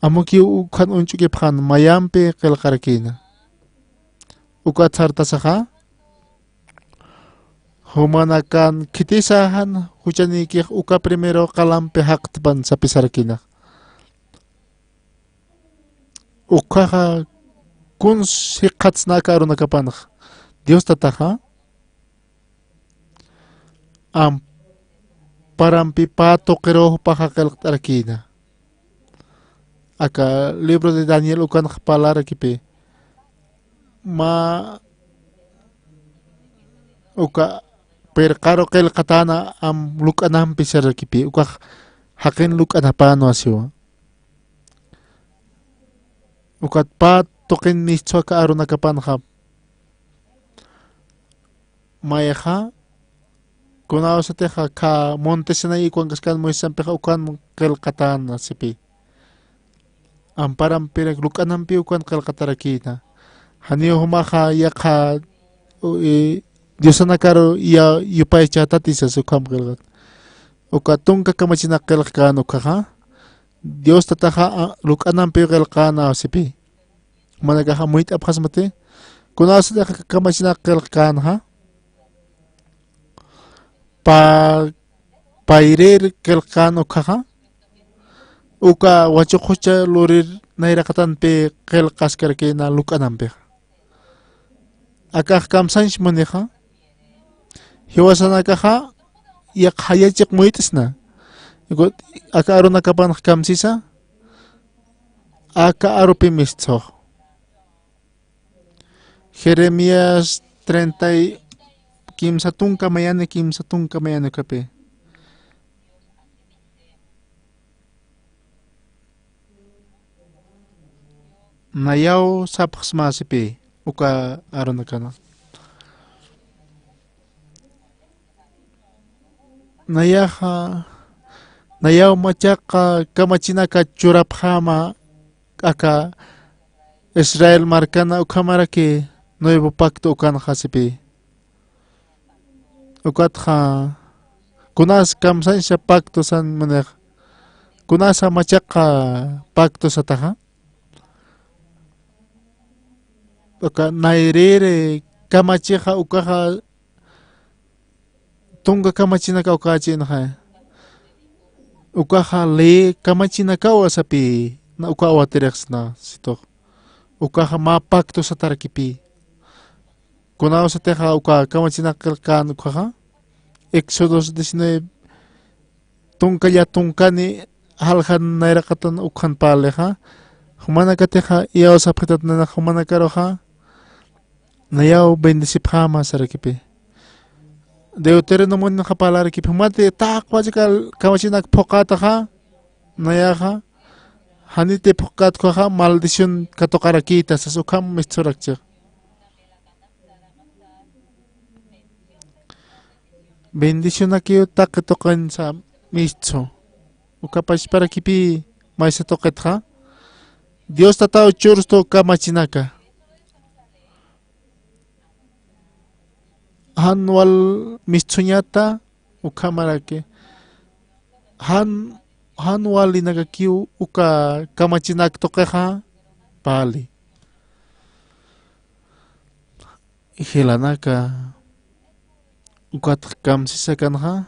amukiw ukkhan uñch'ukipxän mayampi qillqarakïna. Ukat sartasaxa, jumanakan khitisa jan juchanïkix uka primero qalampi jaqtpan sapisarakïna. Ukkhaxa kuns jikxatsna aka arunakapanxa. Dios tataxa amparampi pä tuqiruw jupaxa qillqt'arakïna. Aka libro de Daniel ukanx parlarakipi. Mä uka pirqaru qillqatäna am luk'anampi sarakipi. Ukax jaqin luk'anapänwa siwa. Ukat pä tuqin mistsuwa aka arunakapanxa. Mayxa, kunawsatixa aka Monte Sinaí ukankaskan Moisesampixa ukan qillqatäna sipi. Amparampirak luk'anampi ukan qillqatarakïna. Janiw jumaxa yaqha, u-, i, diosanakaru ya-, yupaychätati sasa ukham qillqat. Uka tunka kamachinak qillqkän ukkhaxa. Dios tataxa, a, luk'anampiw qillqäna sipi. Jumanakaxa amuyt'apxasmati. Kunasatix kamachinak qillqkänxa. pa-, payrir qillqan ukkhaxa, uka wachuqhucha lurir nayraqatanpi qillqaskarakïna luk'anampixa. Akax kamsañch munixa, jiwasanakaxa yaqha jayachiq muyt'sna. Aka arunakapanx kamsisa, aka arupi mistxux. Jeremías treinta y kimsa tunka mayani, kimsa tunka mayani ukhapi. Nayaw sapxsma sipï, uka arunakana. Nayaxa, nayaw machaqa kamachinaka churapxäma aka Israel markana ukhamaraki nuevo pacto ukanxa sipï. Ukatxa, kunas kamsañsa pacto san munix, kunasa machaqa pacto sataxa. Uka nayrïri kamachixa ukaxa tunka kamachinaka ukächinxa. Ukaxa ley kamachinakawa sapï, na uka awatirixsna situx. Ukaxa mä pacto satarakipï. Kunawsatixa uka kamachinak qillqan ukkhaxa, Éxodo diecinueve, tunkalla tunkani jaljan nayraqatan ukkhan parlixa, jumanakatixa iyawsapxitat nanax jumanakaruxa, nayaw bendecipxäma sarakipï. Deuteronomio ninaxa parlarakipï, jumati taqpach aka kamachinak phuqätaxa, nayaxa, janiti phuqkät ukkhaxa maldición katuqarakïta sas ukham mistsurakchix. Bendicionakiw taqi tuqinsa mistsu. Uka pachparakipï maysa tuqitxa, Dios Tataw churstu kamachinaka. Jan wal mistsuñata ukhamaraki. Jan, jan walinakakiw uka kamachinak tuqixa parli. Jilanaka, ukat kamsisa kanxa,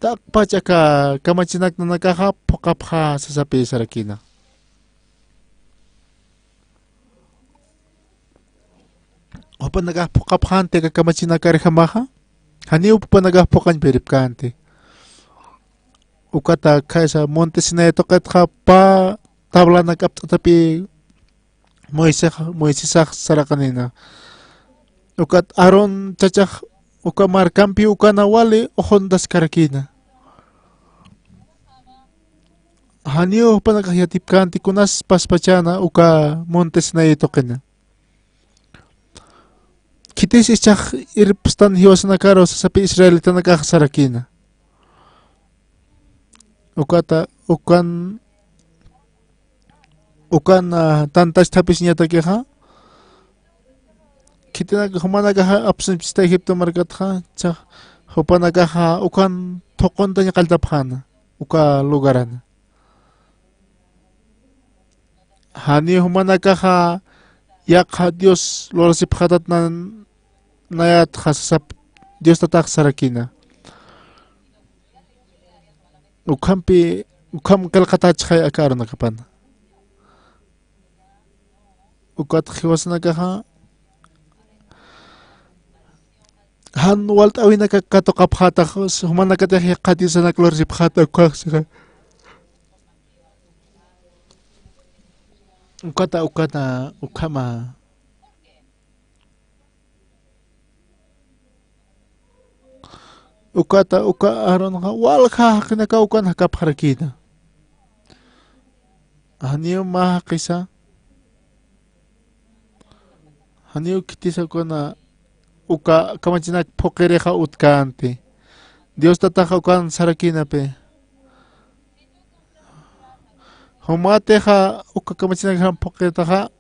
taqpach aka kamachinak nanakaxa phuqapxä sasapï sarakïna. Jupanakax phuqapxänti aka kamachinakarjamaxa, janiw jupanakax phuqañ piripkänti. Ukata khaysa Monte Sinaí tuqitxa pä tablanak apt'atapï Moisés, Moisésax saraqanïna. Ukat Aarón chachax uka markampi ukana wali uxuntaskarakïna. Janiw jupanakax yatipkänti kunas paspachäna uka Monte Sinaí tuqina. Khitis ichhax irpstan jiwasanakaru sasapï israelitanakax sarakïna. Ukata, ukan, ukan, ah, tantachthapisiñatakixa. Khitinak jumanakaxa apsuñpchista Egipto markatxa, jichhax jupanakaxa ukan thuquntañ qalltapxäna, uka lugarana. Janiw jumanakaxa yaqha Dios lurasipxätat nan, nayätxa sasap Dios Tatax sarakïna. Ukhampi, ukham qillqatächxay aka arunakapana. Ukat jiwasanakaxa jan walt'äwinaka katuqapxätax, jumanakatix yaqha diosanak lurasipxäta ukkhax sasa. Ukata, ukata, ukhama. Ukata, uka Aaronxa walja jaqinakaw ukan jakapxarakïna. Janiw mä jaqisa, janiw khitisa ukana, uka kamachinak phuqirixa utkänti. Dios Tataxa ukan sarakïnapï. Jumatixa uka kamachinak phuqitaxa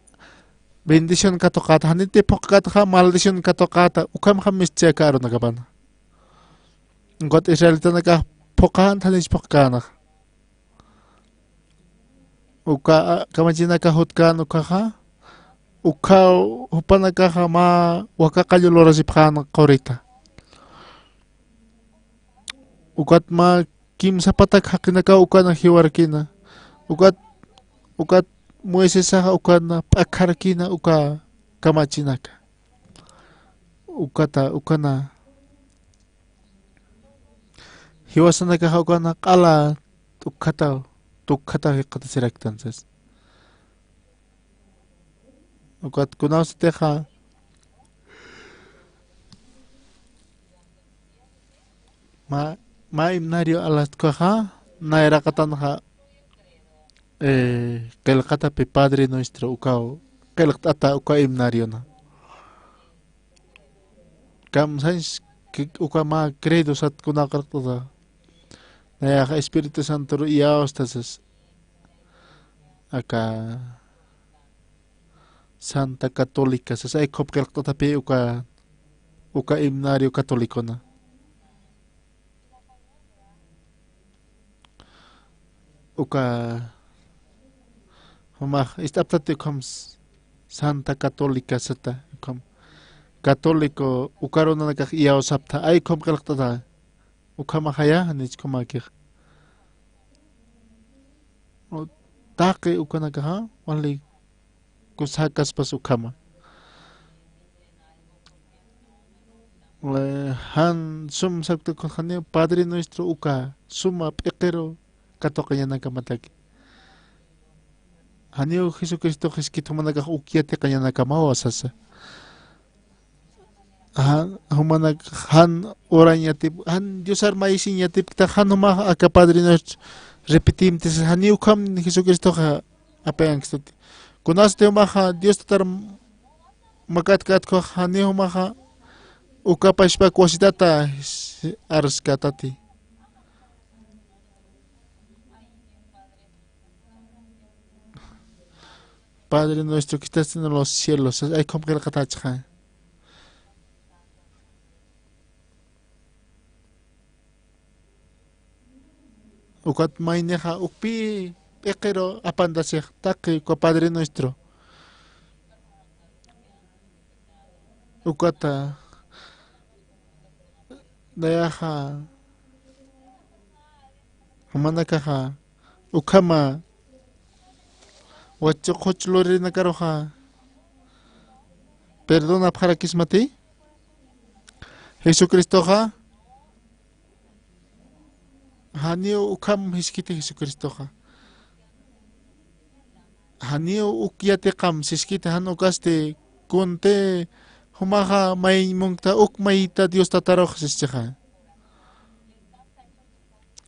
bendición katuqäta, janiti phuqkataxa maldición katuqäta, ukhamxa mistsi aka arunakapana. Ukat israelitanakax phuqän, janich phuqkänxa. Uka, a, kamachinaka jutkän ukkhaxa, ukkhaw jupanakaxa mä waka qallu lurasipxän qurita. Ukat mä kimsa patak jaqinakaw ukana jiwarkina. Ukat, ukat Moisesaxa ukana p'akharkina uka kamachinaka. Ukata, ukana jiwasanakaxa ukana q'ala tukkhataw, tukkhataw jikxatasiraktan sas. Ukat kunawsatixa mä, mä himnario alaskwaxa, nayraqatanxa, eh, qillqatapi Padre Nuestro ukaw, qillqt'ata uka himnariona. Kamsañs uka mä credo sat kunaw qillqt'ata. Nayaxa Espíritu Santoru iyawstasas. Aka Santa Católica, sasa, ay, ukham qillqt'atapi uka, uka himnario catolicona. Uka, jumax, ist'aptati ukham s-, Santa Católica sata, ukham católico, uka arunanakax iyawsapta, ay, ukham qillqt'ata, ukhamaxaya, janich ukhamäkix. Taqi ukanakaxa, wali kusa jakaspas ukhama. Eh, jan sum sapkta kunjani Padre Nuestro uka suma p'iqiru katuqañanakamataki. Janiw Jesucristox jiskit jumanakax uk yatiqañanakamawa sasa. Jan, jumanak jan orañ yatip, jan Diosar mayisiñ yatipkta, jan jumax aka Padre Nuestro repetimti sasa, janiw ukham Jesucristoxa apayankistati. Kunasti jumaxa Dios tatar makatkatkuxa, janiw jumaxa uka pachpak wasitata arskatati. Padre nuestro que estás en los cielos, ay, ukham qillqatächixay. Ukat maynixa ukpï p'iqiru apantasix taqi uka Padre nuestro. Ukata nayaxa jumanakaxa ukhama wachuqhuch lurinakaruxa perdonapxarakismati. Jesucristoxa janiw ukham jiskiti Jesucristoxa. Janiw uk yatiqam siskiti, jan ukasti kunti jumaxa mayiñ munkta uk mayita Dios tatarux sischixa.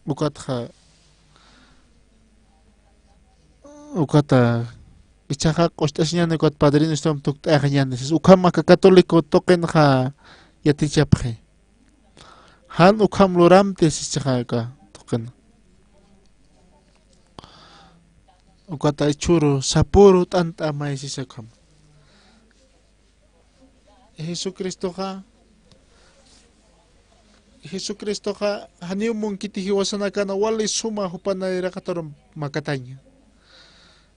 Ukatxa, ukata ichaxa q'ust'asiñäni ukat Padre Nuestrom tukt'ayaxañäni sis, ukham aka católico tuqinxa yatichapxi. Jan ukham luramti sischixa aka tuqin. Ukata jichhüru sapüru t'ant'amay sisa ukham. Jesucristoxa, Jesucristoxa janiw munkiti jiwasanakana wali suma jupa nayraqataru makataña.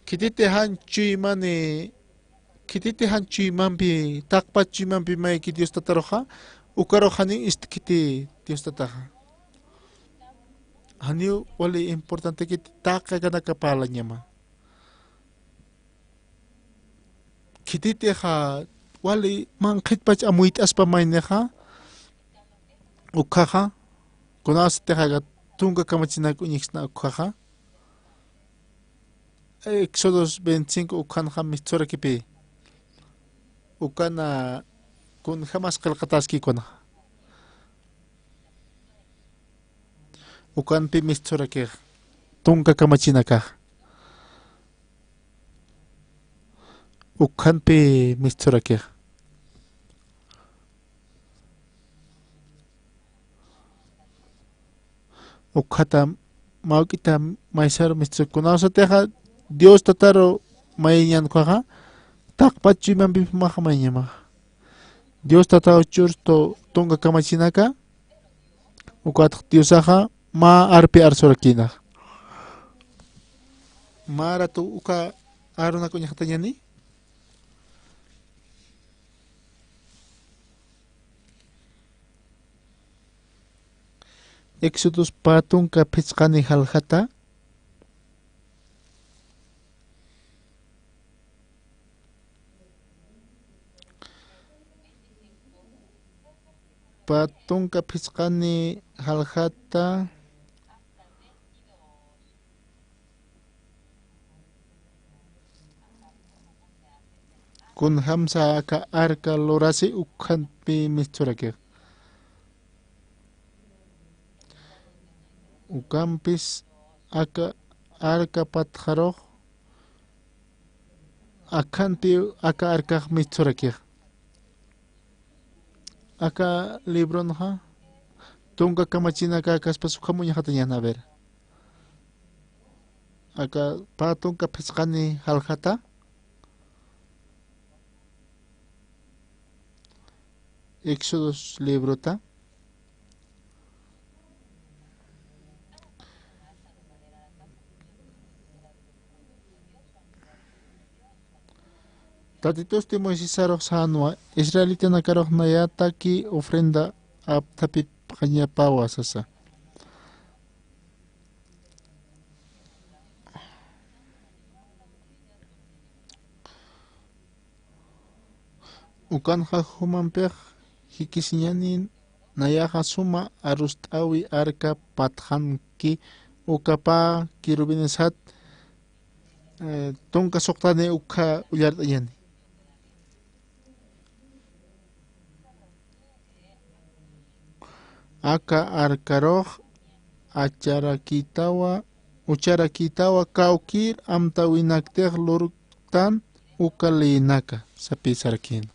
Khititi jan chuymani, khititi jan chuymampi, taqpach chuymampi mayki Dios tataruxa, ukarux janiw ist'kiti Dios tataxa. Janiw wali importantekiti taqi akanaka parlañama. Khititixa wali manqhitpach amuyt'aspa maynixa, ukhaxa, kunasatixa aka tunka kamachinak uñjksna ukhaxa. Éxodos veinticinco ukhanxa mistsurakipï. Ukana kunjamas qillqataski ukana. Ukanpi mistsurakix. Tunka kamachinakax. Ukhanpi mistsurakix. Ukhata mawk'ita maysar mistsukunaw satixa Dios tataru mayiñan ukhaxa, taqpach chuymampi jumaxa mayiñamaxa. Dios tataw churstu tunka kamachinaka, ukatx Diosaxa mä arpi arsurakïnax. Mä ratu uka arunak uñjatañäni. Éxodos pä tunka phisqani jaljata. Pä tunka phisqani jaljata. Kunjamsa aka arka lurasi ukhampi misturakixa. Ukampis aka arka patxarux akhanti aka arkax misturakixa. Aka libronxa tunka kamachinaka kaspas ukham uñjatañan, a ver. Aka pä tunka phisqani jaljata. Éxodos librota. Tatitusti Moisesarux sänwa, israelitanakarux nayataki ofrenda apthapipxañapawa sasa. Ukanxa jumampix jikisiñani nayaxa suma arust'äwi arka patxanki uka pä querubines jat, eh, tunka suxtani ukha ullart'añani. Aka arkarux acharakïtawa, ucharakïtawa kawkïr amtäwinaktix lurktan uka leyinaka, sapï sarakïna.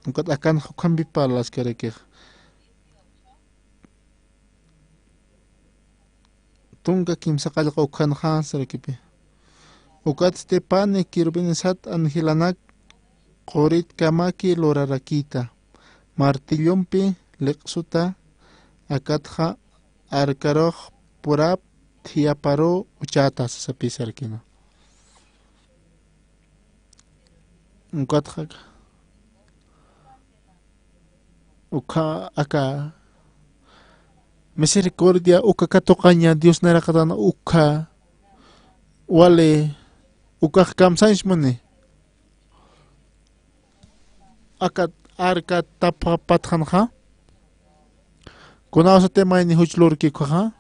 Ukat akanxa ukhampi parlaskarakix. Tunka kimsa qallqa ukhanxa sarakipi. Ukatsti pani querubines jat angelanak quritkamaki lurarakïta. Martillompi liq'suta, akatxa arkarux purap thiyaparu uchata, sapï sarakïna. Ukatxa ukha aka misericordia uka katuqaña Dios nayraqatan ukha wali ukax kamsañs muni. Aka arka tapa patxanxa. Kunawsati mayni juch lurki ukhaxa.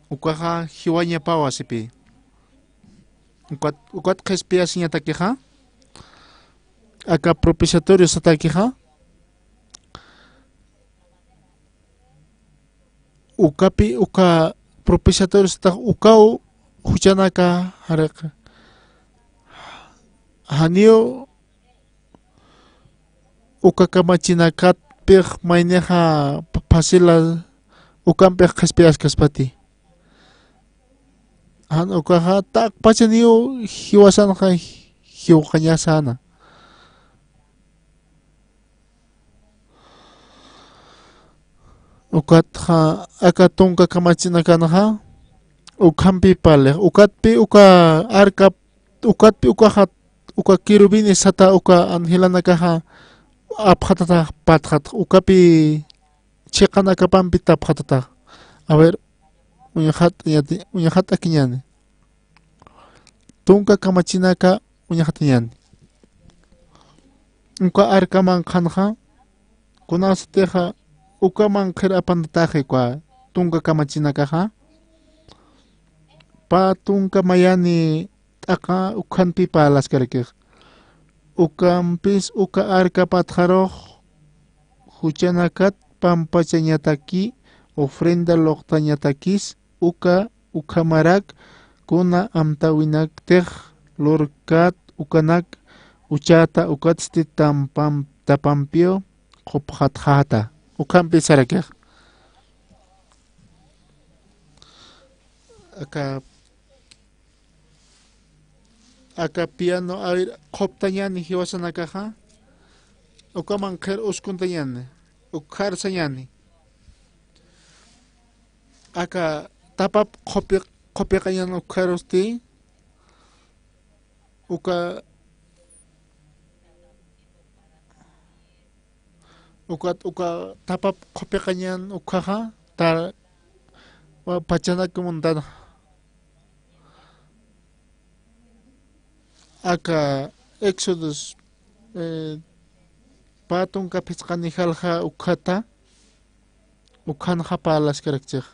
Ukaxa jiwañapawa sapï. Ukat, ukat qhispiyasiñatakixa. Aka propiciatorio satakixa. Ukapi, uka propiciatorio satax ukaw juchanaka jariq. Janiw uka kamachinakatpix maynixa p-, phasila ukampix qhispiyaskaspati. Jan ukaxa taqpachaniw jiwasanxa jiwqañasäna. Ukatxa aka tunka kamachinakanxa ukhampi parlix. Ukatpi uka arka, ukatpi ukaxa, uka querubines sata uka angelanakaxa apxatatax patxatx. Ukapi chiqan akapampi tapxatatax. A ver, uñjat-, uñjat'akiñäni. Tunka kamachinaka uñjatañäni. Uka arka manqhanxa, kunasatixa uka manqhir apantataxi uka tunka kamachinakaxa, pä tunka mayani t'aqa ukhampi parlaskarakix. Ukampis uka arka patxarux juchanakat pampachañataki, ofrenda luqtañatakis uka ukhamarak, kuna amtäwinaktix lurkat ukanak uchata, ukatsti tampam-, tapampiw qupxatxäta. Ukhampi sarakix. Aka, aka piano, a ver, qhuptañäni jiwasanakaxa. Uka manqhir uskuntañäni, ukkharsañäni. Aka tapap qhupi-, qhupiqañan ukkharusti, uka Ukat uka tapap qhupiqañan ukhaxa, ta, wa-, pachanak muntanxa. Aka Éxodos, eh, pä tunka phisqa nijalxa ukhata, ukhanxa parlaskarakchix.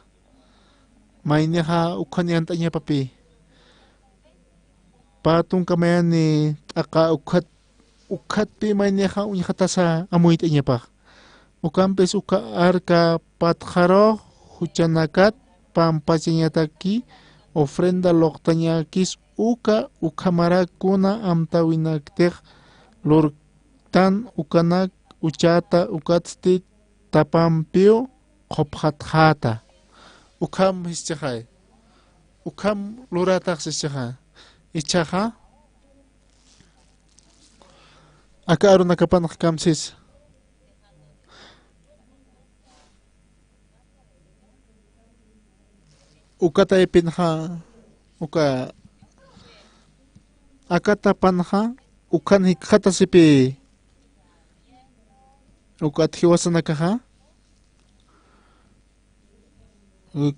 Maynixa ukhan yant'añapapï. Pä tunka mayani t'aqa ukhat, ukhatpï maynixa uñxatasa amuyt'añapax. Ukampis uka arka patxarux juchanakat pampachañataki ofrenda luqtañakis uka, ukhamarak kuna amtäwinaktix lurtan ukanak uchata ukatsti tapampiw qhupxatxäta. Ukham jischaxay. Ukham luratax jischaxa. Ichhaxa. Aka arunakapanx kamsis. Uka taypinxa, uka, aka tapanxa, ukhan jikxatasipï, ukat jiwasanakaxa,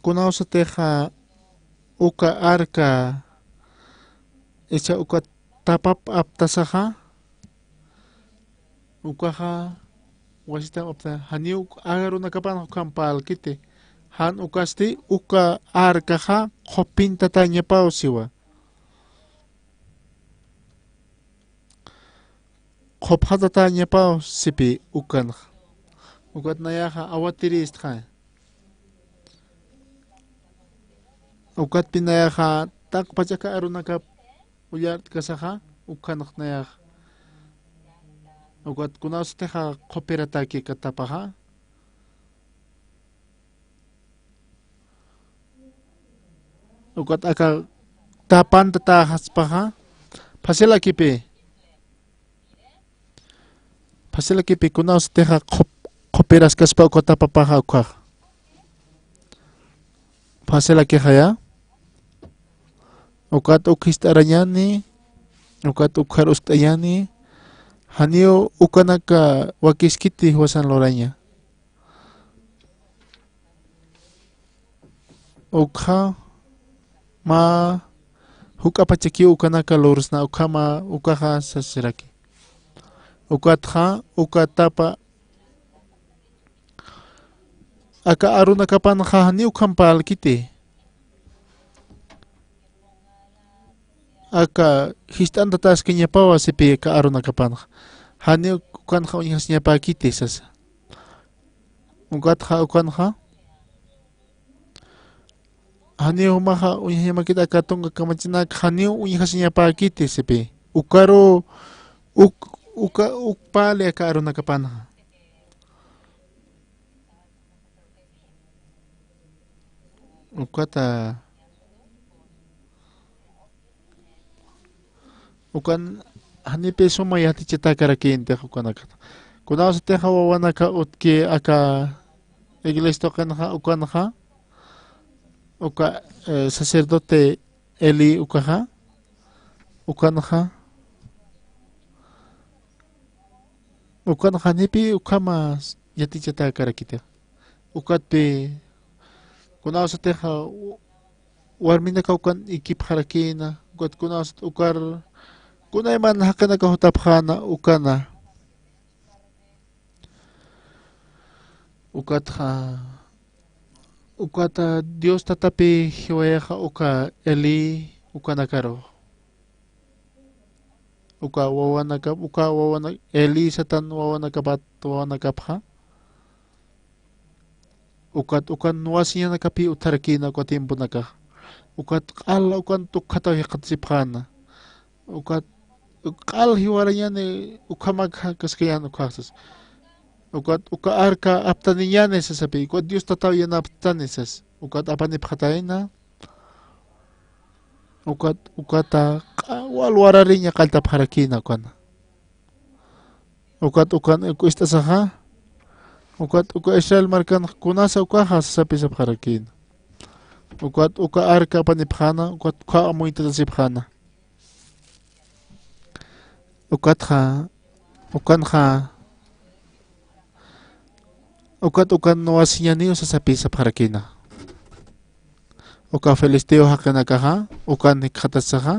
kunawsatixa, uka arka, icha uka tapap aptasaxa, ukaxa, wasita apta, janiw arunakapan ukham parlkiti, jan ukasti, uka arkaxa, qhupintatäñapaw siwa. Qhupxatatäñapaw sipï ukanxa. Ukat nayaxa, awatirïstxa. Ukatpï nayaxa, taqpach aka arunakap ullart'kasaxa, ukhanx nayaxa. Ukat kunawsatixa qhupirataki aka tapaxa. Ukat aka tapantatäxaspaxa, fácilakipï. Fácilakipï kunawsatixa qhup-, qhupiraskaspa uka tapapaxa ukhax. Fácilakixaya. Ukat uk jist'arañäni, ukat uk jaruskt'añäni, janiw ukanaka wakiskiti jiwasan luraña. Ukxa mä juk'apachakiw ukanaka lursna, ukhama, ukaxa sasiraki. Ukatxa, uka tapa, aka arunakapanxa janiw ukham parlkiti. Aka jist'antataskañapawa sipï aka arunakapanxa. Janiw ukanxa uñjasiñapäkiti sasa. Ukatxa ukanxa. Janiw jumaxa uñjañamakit aka tunka kamachinak janiw uñjasiñapäkiti sipï. Ukaru uk, uka, uk parli aka arunakapanxa. Ukata, ukan janipï suma yatichatakärakïntix ukanakata. Kunawsatixa wawanaka utki aka iglesia tuqinxa ukanxa, uka, eh, sacerdote Eli ukaxa, ukanxa, ukanxa janipï ukhama yatichatakärakiti. Ukatpï, kunawsatixa, warminaka ukan ikipxarakïna, ukat kunawsat ukar, kunayman jaqinaka jutapxäna, ukana. Ukatxa, ukata Dios Tatapï jiwayaxa uka Eli ukanakaru. Uka wawanakap, uka wawana-, Eli satan wawanakapat, wawanakapxa. Ukat, ukan nuwasiñanakapï utjarakïna uka tiemponakax. Ukat q'al, ukan tukxataw jikxatasipxäna. Ukat q'al jiwarañäni ukhamak kaskayän ukhaxsas. Ukat uka arka aptaniñäni sasapï, ukat Dios Tataw yanaptani sas. Ukat apanipxatayna. Ukat, ukata q'a-, wal warariña qalltapxarakïna ukana. Ukat ukan uk ist'asaxa. Ukat uka Israel markan kunasa ukaxa sasapï sapxarakïna. Ukat uka arka apanipxäna, ukat ukkha amuytatasipxäna. Ukatxa, ukanxa, Ukat ukan nuwasiñaniw sasapï sapxarakïna. Uka filisteo jaqinakaxa, ukan jikxatasaxa,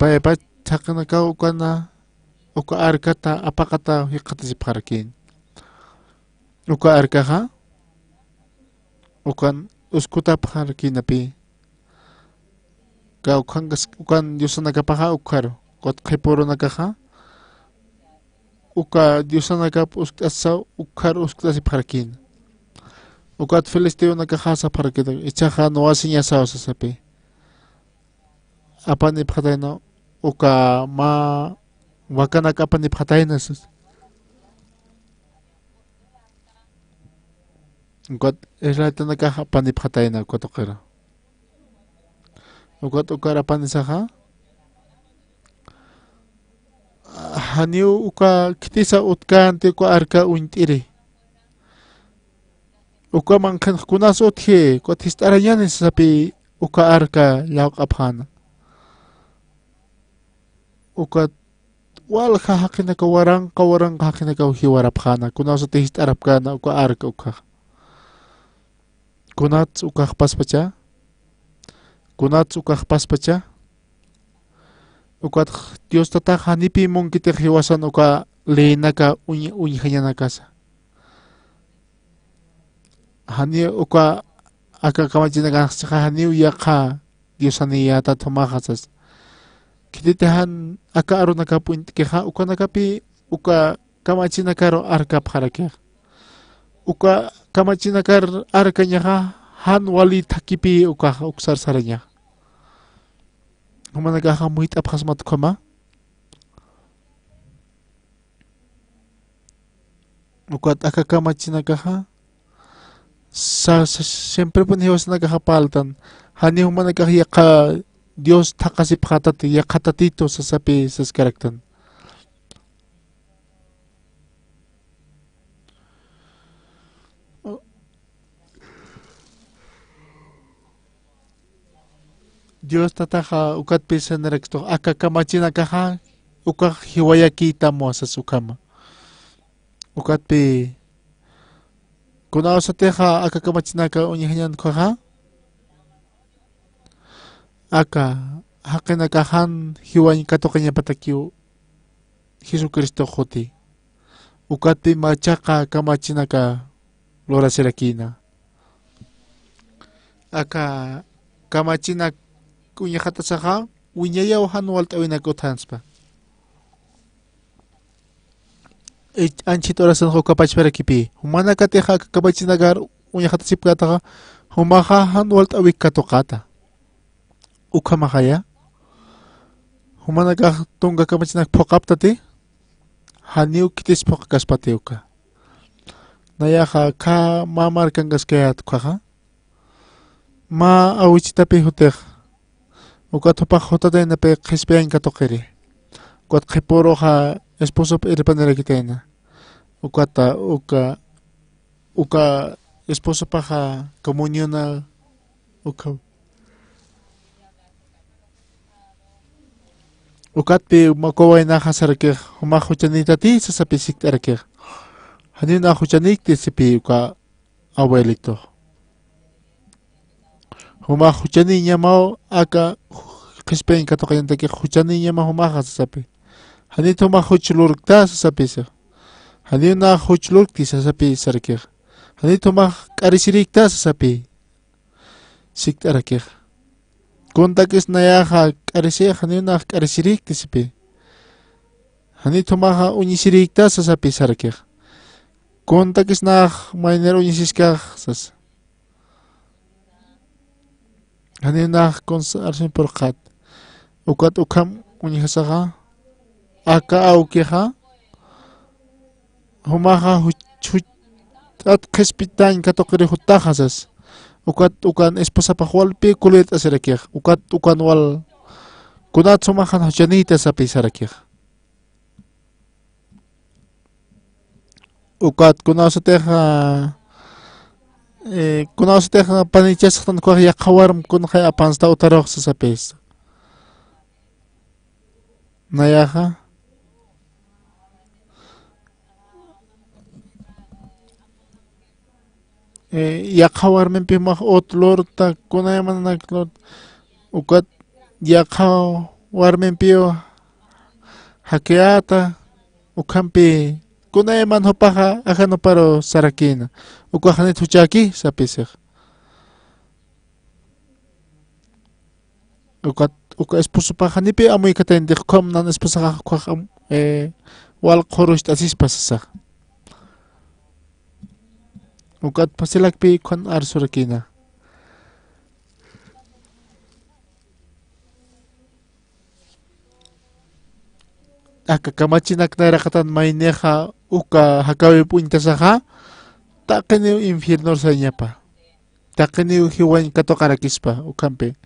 paypach jaqinakaw ukana, uka arkata apaqata jikxatasipxarakïn. Uka arkaxa, ukan uskutapxarakïnapï. Ka ukhankas-, ukan diosanakapaxa ukharu, ukat qhipürunakaxa, uka diosanakap uskt'asa ukhar uskt'asipxarakïna. Ukat filisteonakaxa sapxarakïna, ichhaxa nuwasiñasaw sasapï. Apanipxatayna, uka mä wakanak apanipxatayna sas. Ukat israelitanakax apanipxatayna uka tuqira. Ukat ukar apanisaxa, janiw uka khitisa utkänti uka arka uñt'iri. Uka manqhinx kunas utji, ukat jist'arañäni sasapï uka arka llawq'apxäna. Ukat walja jaqinakaw waranqa, waranqa jaqinakaw jiwarapxäna, kunawsati jist'arapkäna uka arka ukhax. Kunats ukax paspacha, kunats ukax paspacha, ukat Dios Tatax janipï munkitix jiwasan uka leynaka uñ-, uñjañanakasa. Janiw uka aka kamachinakanxa janiw yaqha diosanïyätat jumaxa sas. Khititix jan aka arunakap uñt'kixa, ukanakapï uka kamachinakar arkapxarakix. Uka kamachinakar arkañaxa jan wali thakipï ukaxa uksar sarañaxa. Jumanakaxa muyt'apxasmat ukhama. Ukat aka kamachinakaxa, sa-, sa-, siemprepun jiwasanakaxa parltan, janiw jumanakax yaqha Dios thaqasipxätati, yaqha Tatitu sasapï saskaraktan. Dios Tataxa ukatpï sanarakistux, aka kamachinakaxa ukax jiwayakïtamwa sas ukhama. Ukatpï kunawsatixa aka kamachinaka uñjañän ukhaxa, aka jaqinakax jan jiwañ katuqiñapatakiw Jesucristox juti. Ukatpï machaqa kamachinaka lurasirakïna. Aka kamachinak uñjatasaxa wiñayaw jan walt'äwinak utjanspa. Ich-, anchhit orasanxa uka pachparakipï. Jumanakatixa aka kamachinakar uñjatasipkätaxa, jumaxa jan walt'äwik katuqäta. Ukhamaxaya. Jumanakax tunka kamachinak phuqaptati, janiw khitis phuqkaspati uka. Nayaxa khä mä markankaskayät ukhaxa. Mä awichitapï jutix. Ukat jupax jutataynapï qhispiyañ katuqiri. Ukat qhipüruxa esposop irpanirakitayna. Ukata, uka, uka esposopaxa comuniona, uka. Ukatpï makuwaynaxa sarakix, jumax juchanïtati sasapï sikt'arakix. Janiw nax juchanïkti sipï uka abuelitox. Jumax juchanïñamaw aka qhispiyañ katuqañatakix, juchanïñama jumaxa sasapï. Janit jumax juch lurkta sasapï six. Janiw nax juch lurkti sasapï sarakix. Janit jumax k'arisirïkta sasapï sikt'arakix. Kuntakis nayaxa k'arisix, janiw nax k'arisirïkti sipï. Janit jumaxa uñisirïkta sasapï sarakix. Kuntakis nax maynir uñisiskax sasa. Janiw nax kuns arsuñ purqat. Ukat ukham uñjasaxa, aka awkixa, jumaxa juch-, juch-, juch'at qhispitañ katuqiri jutaxa sas. Ukat ukan esposapax walpï kulirt'asirakix. Ukat ukan wal, kunat jumax jan juchanïta sapï sarakix. Ukat kunawsatixa, eh, kunawsatixa panichasxtan ukax yaqha warm kunxay apansta utarux sasapï. Nayaxa. eh, yaqha warmimpi jumax ut lurta, kunaymanak lurta, ukat yaqha warmimpiw jakiyäta, ukhampi kunayman jupaxa ajanuparu sarakïna, ukax janit juchäki sapisix. Ukat, uka esposopaxa janipiw amuykatayantix, ukham nan esposaxa ukkhax am-, eh, wal qhurust'asispa sasax. Ukat pasilakpi ukan arsurakïna. Aka kamachinak nayraqatan maynixa uka jakäwip uñtasaxa, taqiniw infiernor sañapa. Taqiniw jiwañ katuqarakispa ukhampi.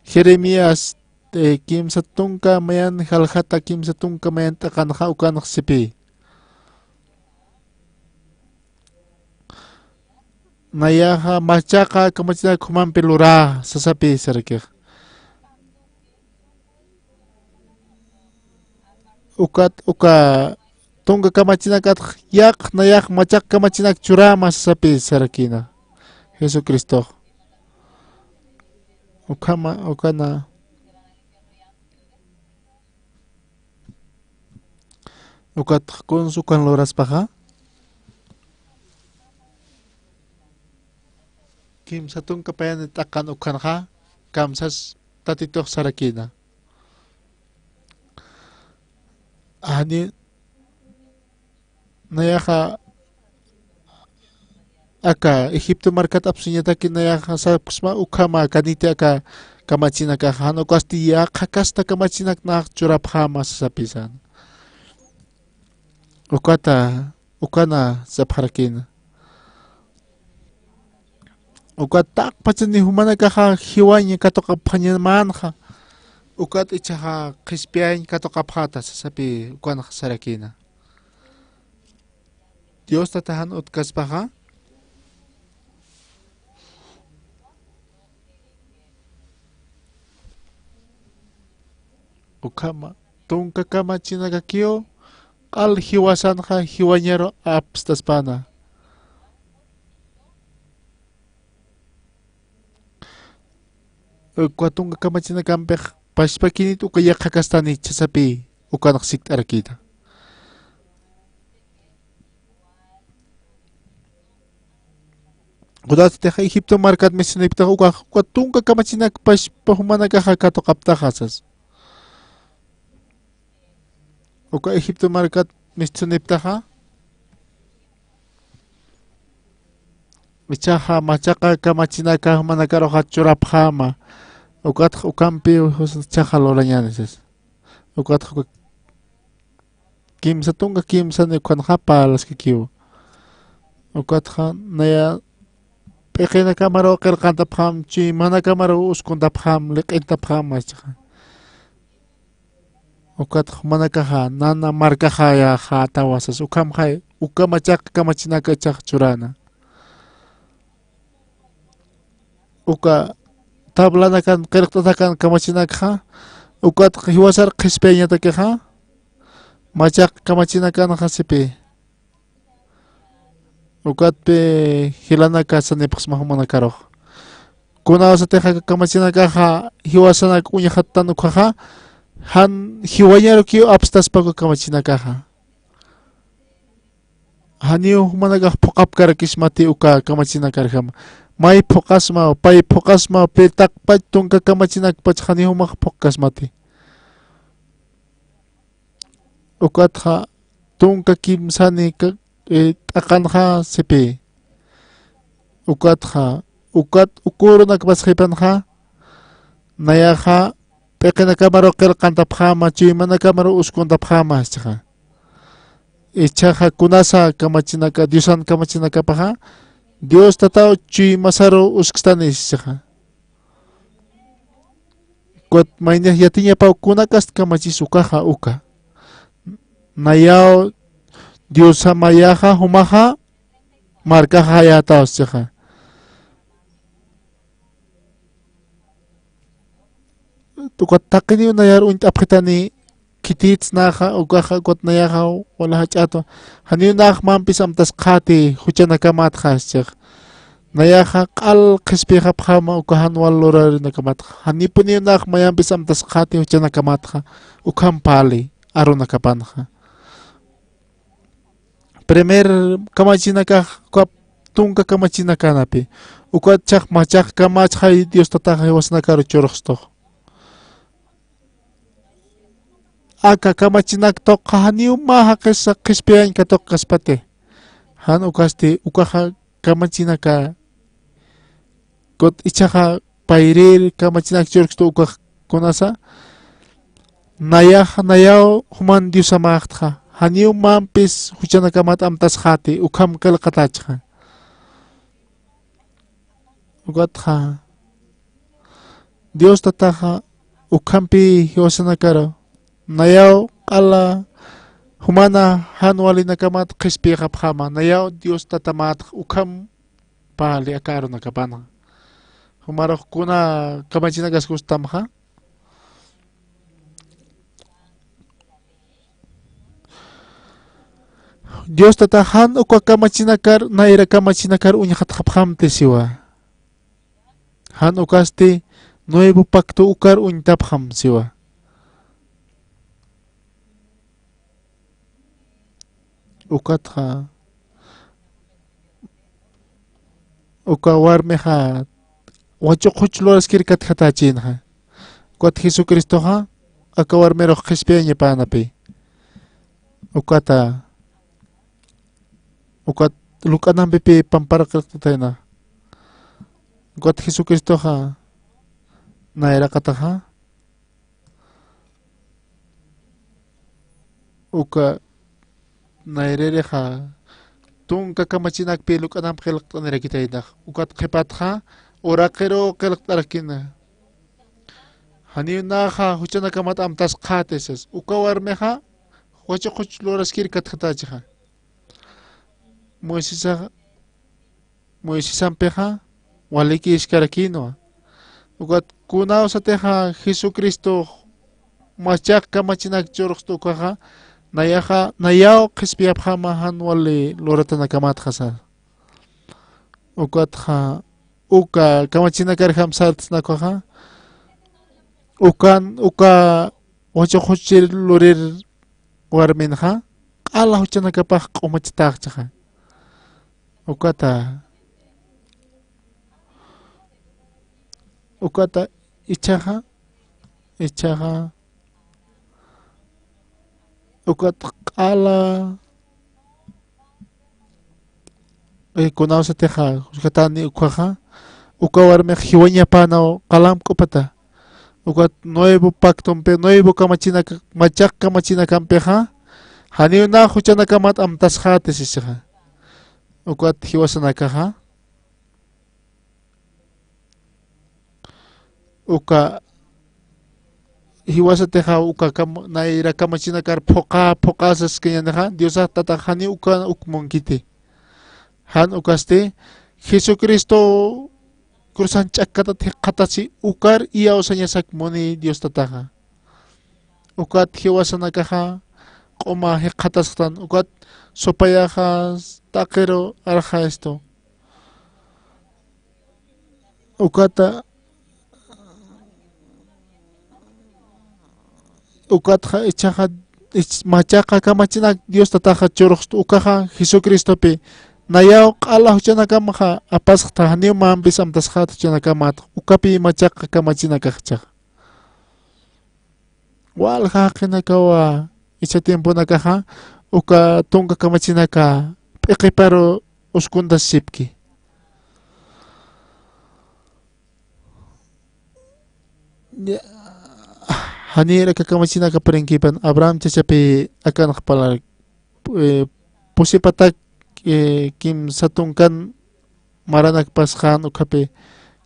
Jeremías, eh, kimsa tunka mayan jaljata, kimsa tunka mayan t'aqanxa ukanx sipi. Nayaxa machaqa kamachinak jumampi lurä sasapi sarakix. Ukat uka tunka kamachinakatx yaqha nayax machaq kamachinak churäma sasapi sarakïna Jesucristox. Ukhama, ukana. Ukatx kuns ukan luraspaxa, kimsa tunka payani t'aqan ukhanxa, kamsas Tatitux sarakïna. Jani nayaxa aka Egipto markat apsuñataki nayaxa sapxsma ukhama kaniti aka kamachinakaxa, jan ukasti yaqha kasta kamachinak nax churapxäma sasapisan. Ukata, ukana sapxarakïna. Ukat taqpachani jumanakaxa jiwañ katuqapxañamänxa, ukat ichhaxa qhispiyañ katuqapxäta sasapi ukanx sarakïna. Dios Tata jan utkaspaxa, ukhama tunka kamachinakakiw q'al jiwasanxa jiwañaru apstaspäna. Uka tunka kamachinakampix pachpakinit uka yaqha kastani sasapi ukanx sikt'arakïta. Kunatix Egipto markat misioniptax ukax, uka tunka kamachinak pachpa jumanakaxa katuqaptaxa sas. Uka Egipto markat misioniptaxa, ichhaxa machaqa kamachinaka jumanakaruxa churapxäma, ukatx ukampi ichhaxa lurañäni sas. Ukatx uka kimsa tunka kimsani ukhanxa parlaskakiw. Ukatxa naya p'iqinakamaruw qillqantapxäma, chuymanakamaruw uskuntapxäma, liq'intapxäma ichhaxa. Ukatx jumanakaxa nana markaxayäxätawa sas, ukhamxay uka machaq kamachinaka ichhax churäna. Uka tablanakan qillqt'atakan kamachinakxa, ukatx jiwasar qhispiyañatakixa, machaq kamachinakanxa sipi. Ukatpi jilanaka sanipxsma jumanakarux. Kunawsatix aka kamachinakaxa jiwasanak uñxattan ukhaxa, jan jiwañarukiw apstaspa uka kamachinakaxa. Janiw jumanakax phuqapkarakismati uka kamachinakarjama. May phuqasmaw, pay phuqasmaw, pï taqpach tunka kamachinakpach janiw jumax phuqkasmati. Ukatxa tunka kimsani ka-, eh, t'aqanxa sipi. Ukatxa, ukat uka urunak pasxipanxa, nayaxa p'iqinakamaruw qillqantapxäma, chuymanakamaruw uskuntapxäma, ichhaxa. Ichhaxa kunasa kamachinaka, Diosan kamachinakapaxa, Dios Tataw chuymasaruw uskstani, ichhaxa. Ukat maynix yatiñapaw kunakast kamachis ukaxa uka. Nayaw Diosamayaxa jumaxa markaxayätaw, ichhaxa. Ukat taqiniw nayar uñt'apxitani, khitïts naxa ukaxa, ukat nayaxa wala jach'ätwa. Janiw nax mampis amtasqäti juchanakamatxa, ichhax. Nayaxa q'al qhispiyxapxäma uka jan wal lurarinakamatxa. Janipuniw nax mayampis amtasxäti juchanakamatxa, ukham parli arunakapanxa. Primer kamachinakax uka tunka kamachinakanapi. Ukat jichhax machaq kamachxay Dios Tataxa jiwasanakaru churxstux. Aka kamachinak tuqxa janiw mä jaqis qhispiyañ katuqkaspati. Jan ukasti ukaxa kamachinaka kut jichhaxa payrir kamachinak churkstu ukax kunasa. Nayax, nayaw juman Diosamäxtxa. Janiw mampis juchanakamat amtasxäti, ukham qillqatächxa. Ukatxa Dios Tataxa ukhampi jiwasanakaru nayaw q'ala jumana jan walinakamat qhispiyxapxäma, nayaw Dios Tatamätx ukham parli aka arunakapanxa. Jumarux kuna kamachinakas gustamxa. Dios Tata jan uka kamachinakar, nayra kamachinakar uñxatxapxamti siwa. Jan ukasti nuevo pacto ukar uñtapxam siwa. Ukatxa uka warmixa wachuqhuch luraskir katjatächïnxa. Ukat Jesucristoxa aka warmirux qhispiyañapänapi. Ukata, ukat luk'anampipi pampar qillqt'atayna. Ukat Jesucristoxa nayraqataxa uka nayririxa tunka kamachinakpi luk'anamp qillqt'anirakitaynax. Ukat qhipatxa uraqiru qillqt'arakina. Janiw naxa juchanakamat amtasxäti sas. Uka warmixa wachuqhuch luraskir katjatächixa. Moisesax Moisesampixa walikïskarakïnwa. Ukat kunawsatixa Jesucristox machaq kamachinak churxstu ukaxa, nayaxa, nayaw qhispiyapxäma jan wali luratanakamatxa sasa. Ukatxa uka kamachinakarjam sartsna ukaxa, ukan, uka wachuqhuchir lurir warminxa, q'ala juchanakapax q'umachatäxchixa. Ukata, ukata ichhaxa, ichhaxa, ukat q'ala, eh, kunawsatixa, juskatani ukaxa, uka warmix jiwañapänaw qalamp k'upata. Ukat nuevo pactompi, nuevo kamachinaka, machaq kamachinakampixa, janiw nax juchanakamat amtasxäti sisixa. Ukat jiwasanakaxa, uka jiwasatixa uka kam-, nayra kamachinakar phuqha, phuqha saskañänixa, Diosax Tatax janiw uka uk munkiti. Jan ukasti, Jesucristo cruzan ch'akkatat jikxatasi ukar iyawsañasak muni Dios Tataxa. Ukat jiwasanakaxa q'uma jikxatasktan, ukat supayaxa taqiru arxastu. Ukata, ukatxa ichhaxa, ich-, machaqa kamachinak Dios Tataxa churxstu ukaxa Jesucristopi, nayaw q'ala juchanakamxa apasxta, janiw mampis amtasxäti juchanakamat, ukapi machaqa kamachinakaxcha. Walja jaqinakawa ichha tiemponakaxa, uka tunka kamachinaka p'iqiparu uskuntasipki. Ya, janïr aka kamachinaka purinkipan, Abraham chachapi akanx parlar, eh, pusi patak, eh, kimsa tunkan maranak pasxän ukhapi,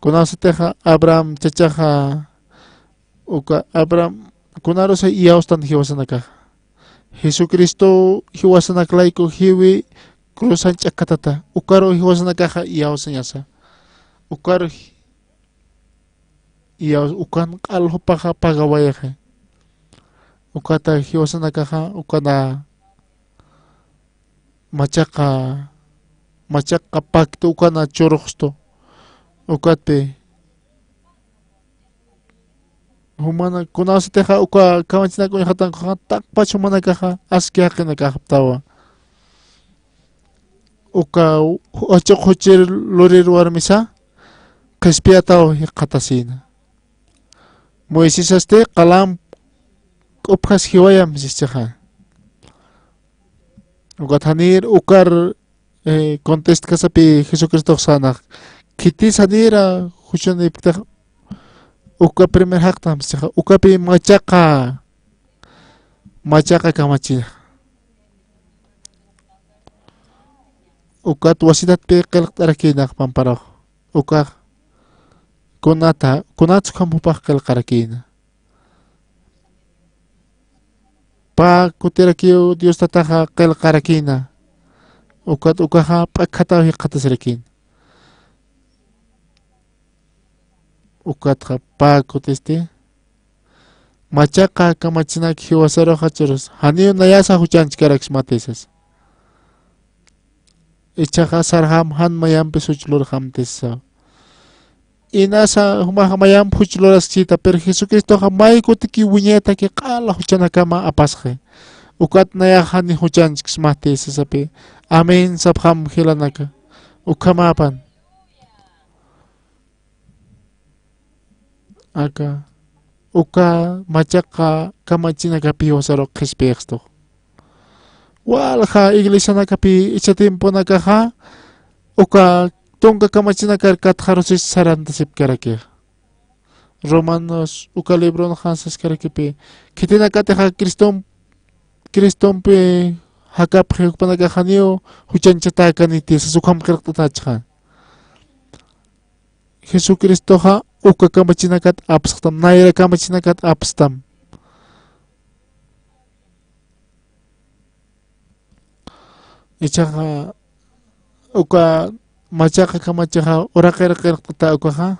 kunasatixa Abraham chachaxa, uka Abraham, kunarusa iyawstan jiwasanakaxa. Jesucristo jiwasanak layku jiwi cruzan ch'akkatata, ukaru jiwasanakaxa iyawsañasa. Ukaru ji-, iyaws-, ukan q'al jupaxa pagawayxi. Ukata jiwasanakaxa, ukana machaqa machaqa paktu ukana churuxstu. Ukatpi jumana kunasatixa uka kamachinak uñjatankuxa, taqpach jumanakaxa aski jaqinakaxaptawa. Uka juchuq juchir lurir warmisa qhispiyataw jikxatasïna. Moisesasti qalam k'upjas jiwayam sischixa. Ukat janir ukar, eh, contestkasapi Jesucristox sänax. Khitis janira juchanipktax uka primer jaqtam sischixa. Ukapi machaqa, machaqa kamachix. Ukat wasitatpi qillqt'arakïnax pamparuxa. Ukax kunata, kunats ukham jupax qillqarakïna. Pä kutirakiw Dios Tataxa qillqarakïna. Ukat ukaxa p'akjataw jikxatasirakïna. Ukatxa pä kutisti machaqa kamachinak jiwasaruxa churus, janiw nayasa juchanchkaraksmati sasa. Ichhaxa sarxam jan mayampis juch lurxamti sasa. Inasa jumaxa mayamp juch luraskchita, pero Jesucristoxa may kutiki wiñaytaki q'ala juchanakama apasxi. Ukat nayax jani juchanchksmati sasapï. Amén sapxam jilanaka. Ukhamäpan. Aka, uka machaqa kamachinakapi jiwasaru qhispiyixtux. Walja iglesianakapi icha tiemponakaxa, uka tunka kamachinakar katxarusis sarantasipkarakix. Romanos uka libronxa saskarakipï, khitinakatixa Cristom-, Cristompi jakapxi, jupanakax janiw juchanchatäkaniti sas ukham qillqt'atächixan. Jesucristoxa uka kamachinakat apsxtam, nayra kamachinakat apstam. Ichaxa uka machaqa kamachixa uraqir qillqt'ata ukaxa.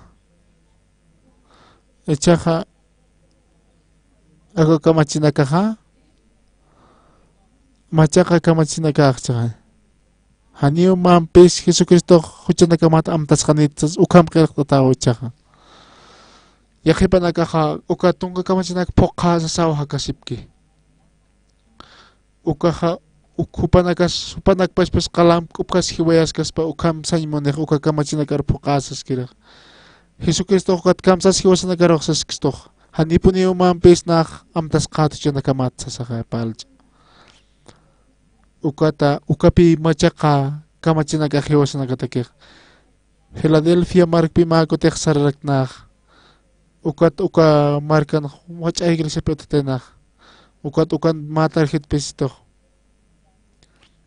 Ichaxa aka kamachinakaxa machaqa kamachinakäxchixan. Janiw mampis Jesucristox juchanakamat amtasxanit sas ukham qillqt'ataw ichaxa. Yaqhipanakaxa uka tunka kamachinak phuqha sasaw jakasipki. Ukaxa uk jupanakas, jupanakpaspis qalamp k'upjas jiwayaskaspa ukham sañ munix uka kamachinakar phuqha saskirix. Jesucristox ukat kamsas jiwasanakarux saskistux. Janipuniw mampis nax amtasqät juchanakamat sasaxa parlch'a. Ukata, ukapi machaqa kamachinakax jiwasanakatakix. Filadelfia markpi mä kutix sararaknax. Ukat uka markan wach'a iglesiapi utjataynax. Ukat ukan mä tarjetpis situx.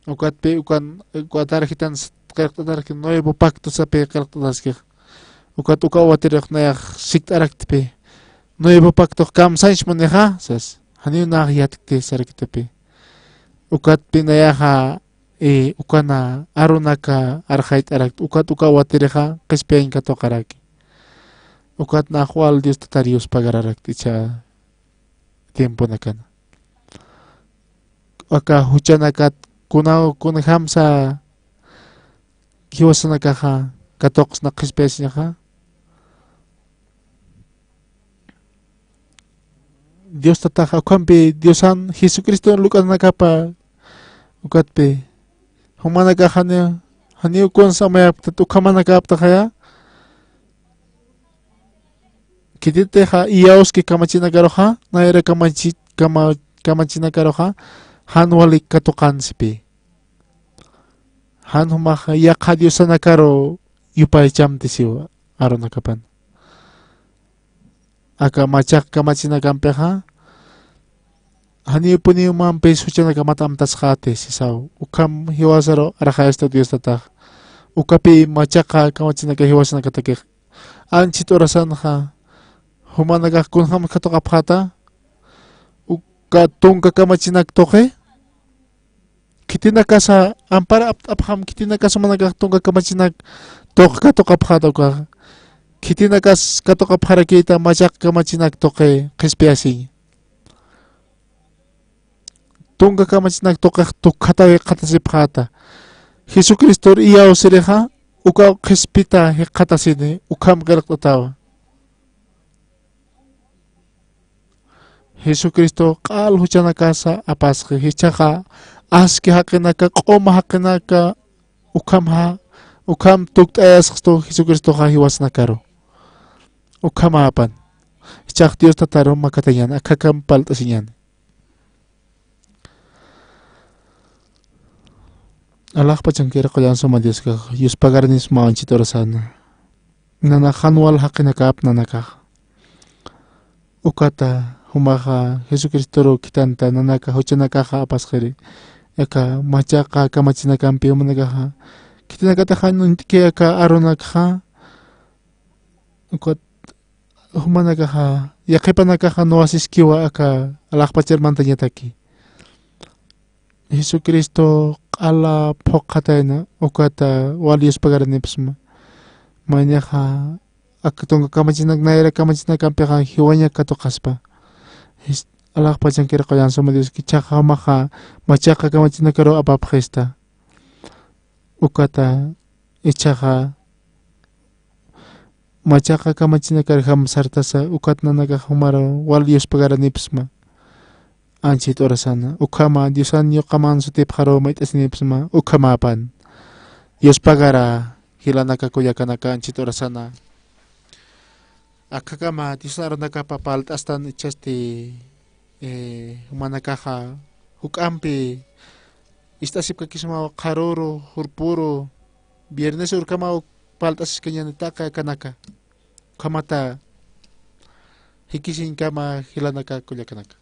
Ukatpi ukan, uka tarjetan qillqt'atarki Nuevo Pacto sapi qillqt'ataskix. Ukat uka watirux nayax sikt'araktpi. Nuevo Pactox kamsañs munixa, sas. Janiw nax yatkti sarakitupi. Ukatpi nayaxa, eh, ukana arunaka arxayt'arakti. Ukat uka watirixa qhispiyañ katuqaraki. Ukat nax wal Dios Tatar yuspagararakti icha tiemponakana. Aka juchanakat kunaw kunjamsa jiwasanakaxa katuqsna qhispiyasiñaxa. Dios Tataxa ukhampi Diosan Jesucriston luk'anakapa ukatpi. Jumanakax janiw, janiw kunsa amayapktat ukhamanakäptaxaya. Khititixa iyawski kamachinakaruxa, nayra kamachi-, kama-, kamachinakaruxa, jan walik katuqansipï. Jan jumax yaqha diosanakaru yupaychamtisiw arunakapan. Aka machaq kamachinakampixa, janiwpuniw mampis juchanakamat amtasxäti sisaw. Ukham jiwasaru arxayasta Dios Tatax. Ukapï machaqa kamachinaka jiwasanakatakix. Anchhit urasanxa, jumanakax kunjam katuqapxäta, uka tunka kamachinak tuqi, khitinakasa ampar apt'apxam, khitinakas jumanakax tunka kamachinak tuq katuqapxäta ukaxa. Khitinakas katuqapxarakïta machaq kamachinak tuqi qhispiyasiñ. Tunka kamachinak tuqix tukhataw jikxatasipxäta. Jesucristor iyawsirixa, ukaw qhispita jikxatasini, ukham qillqt'atawa. Jesucristo q'al juchanakasa apasxi, jichhaxa aski jaqinaka, q'uma jaqinaka, ukhamxa, ukham tukt'ayasxtu Jesucristoxa jiwasnakaru. Ukhamäpan. Jichhax Dios Tataru makatañäni, akhakam parlt'asiñäni. Alaxpachankir qullan suma Dioskax, yuspagarnisma anchit urasana. Nanax jan wal jaqinakap nanakax. Ukata jumaxa Jesucristoru khithanta nanaka juchanakaxa apasxiri. Aka machaqa kamachinakampi jumanakaxa. Khitinakataxa nuñt'ki aka arunakxa. Ukat jumanakaxa, yaqhipanakaxa nuwasiskiwa aka alaxpachar mantañataki. Jesucristo q'ala phuqhatayna, ukata wal yuspagaranipsma. Maynixa, aka tunka kamachinak, nayra kamachinakampixa jiwañak katuqaspa. Jis-, alaxpachankir qullan suma Dios, jichhaxa jumaxa machaqa kamachinakaru apapxista. Ukata, jichhaxa, machaqa kamachinakarjam sartasa, ukat nanakax jumaru wal yuspagaranipsma. Anchit urasana, ukhama, Diosan yuqaman sutipxaru mayt'asinipsma, ukhamapan. Yuspagara, jilanaka kullakanaka anchit urasana. Akhakama, Diosan arunakapa parlt'astan ichhasti, eh, jumanakaxa, juk'ampi, ist'asipkakismaw qharüru, jurpüru, viernes urkamaw parlt'asiskañäni taqi akanaka. Ukhamata jikisiñkama jilanaka kullakanaka.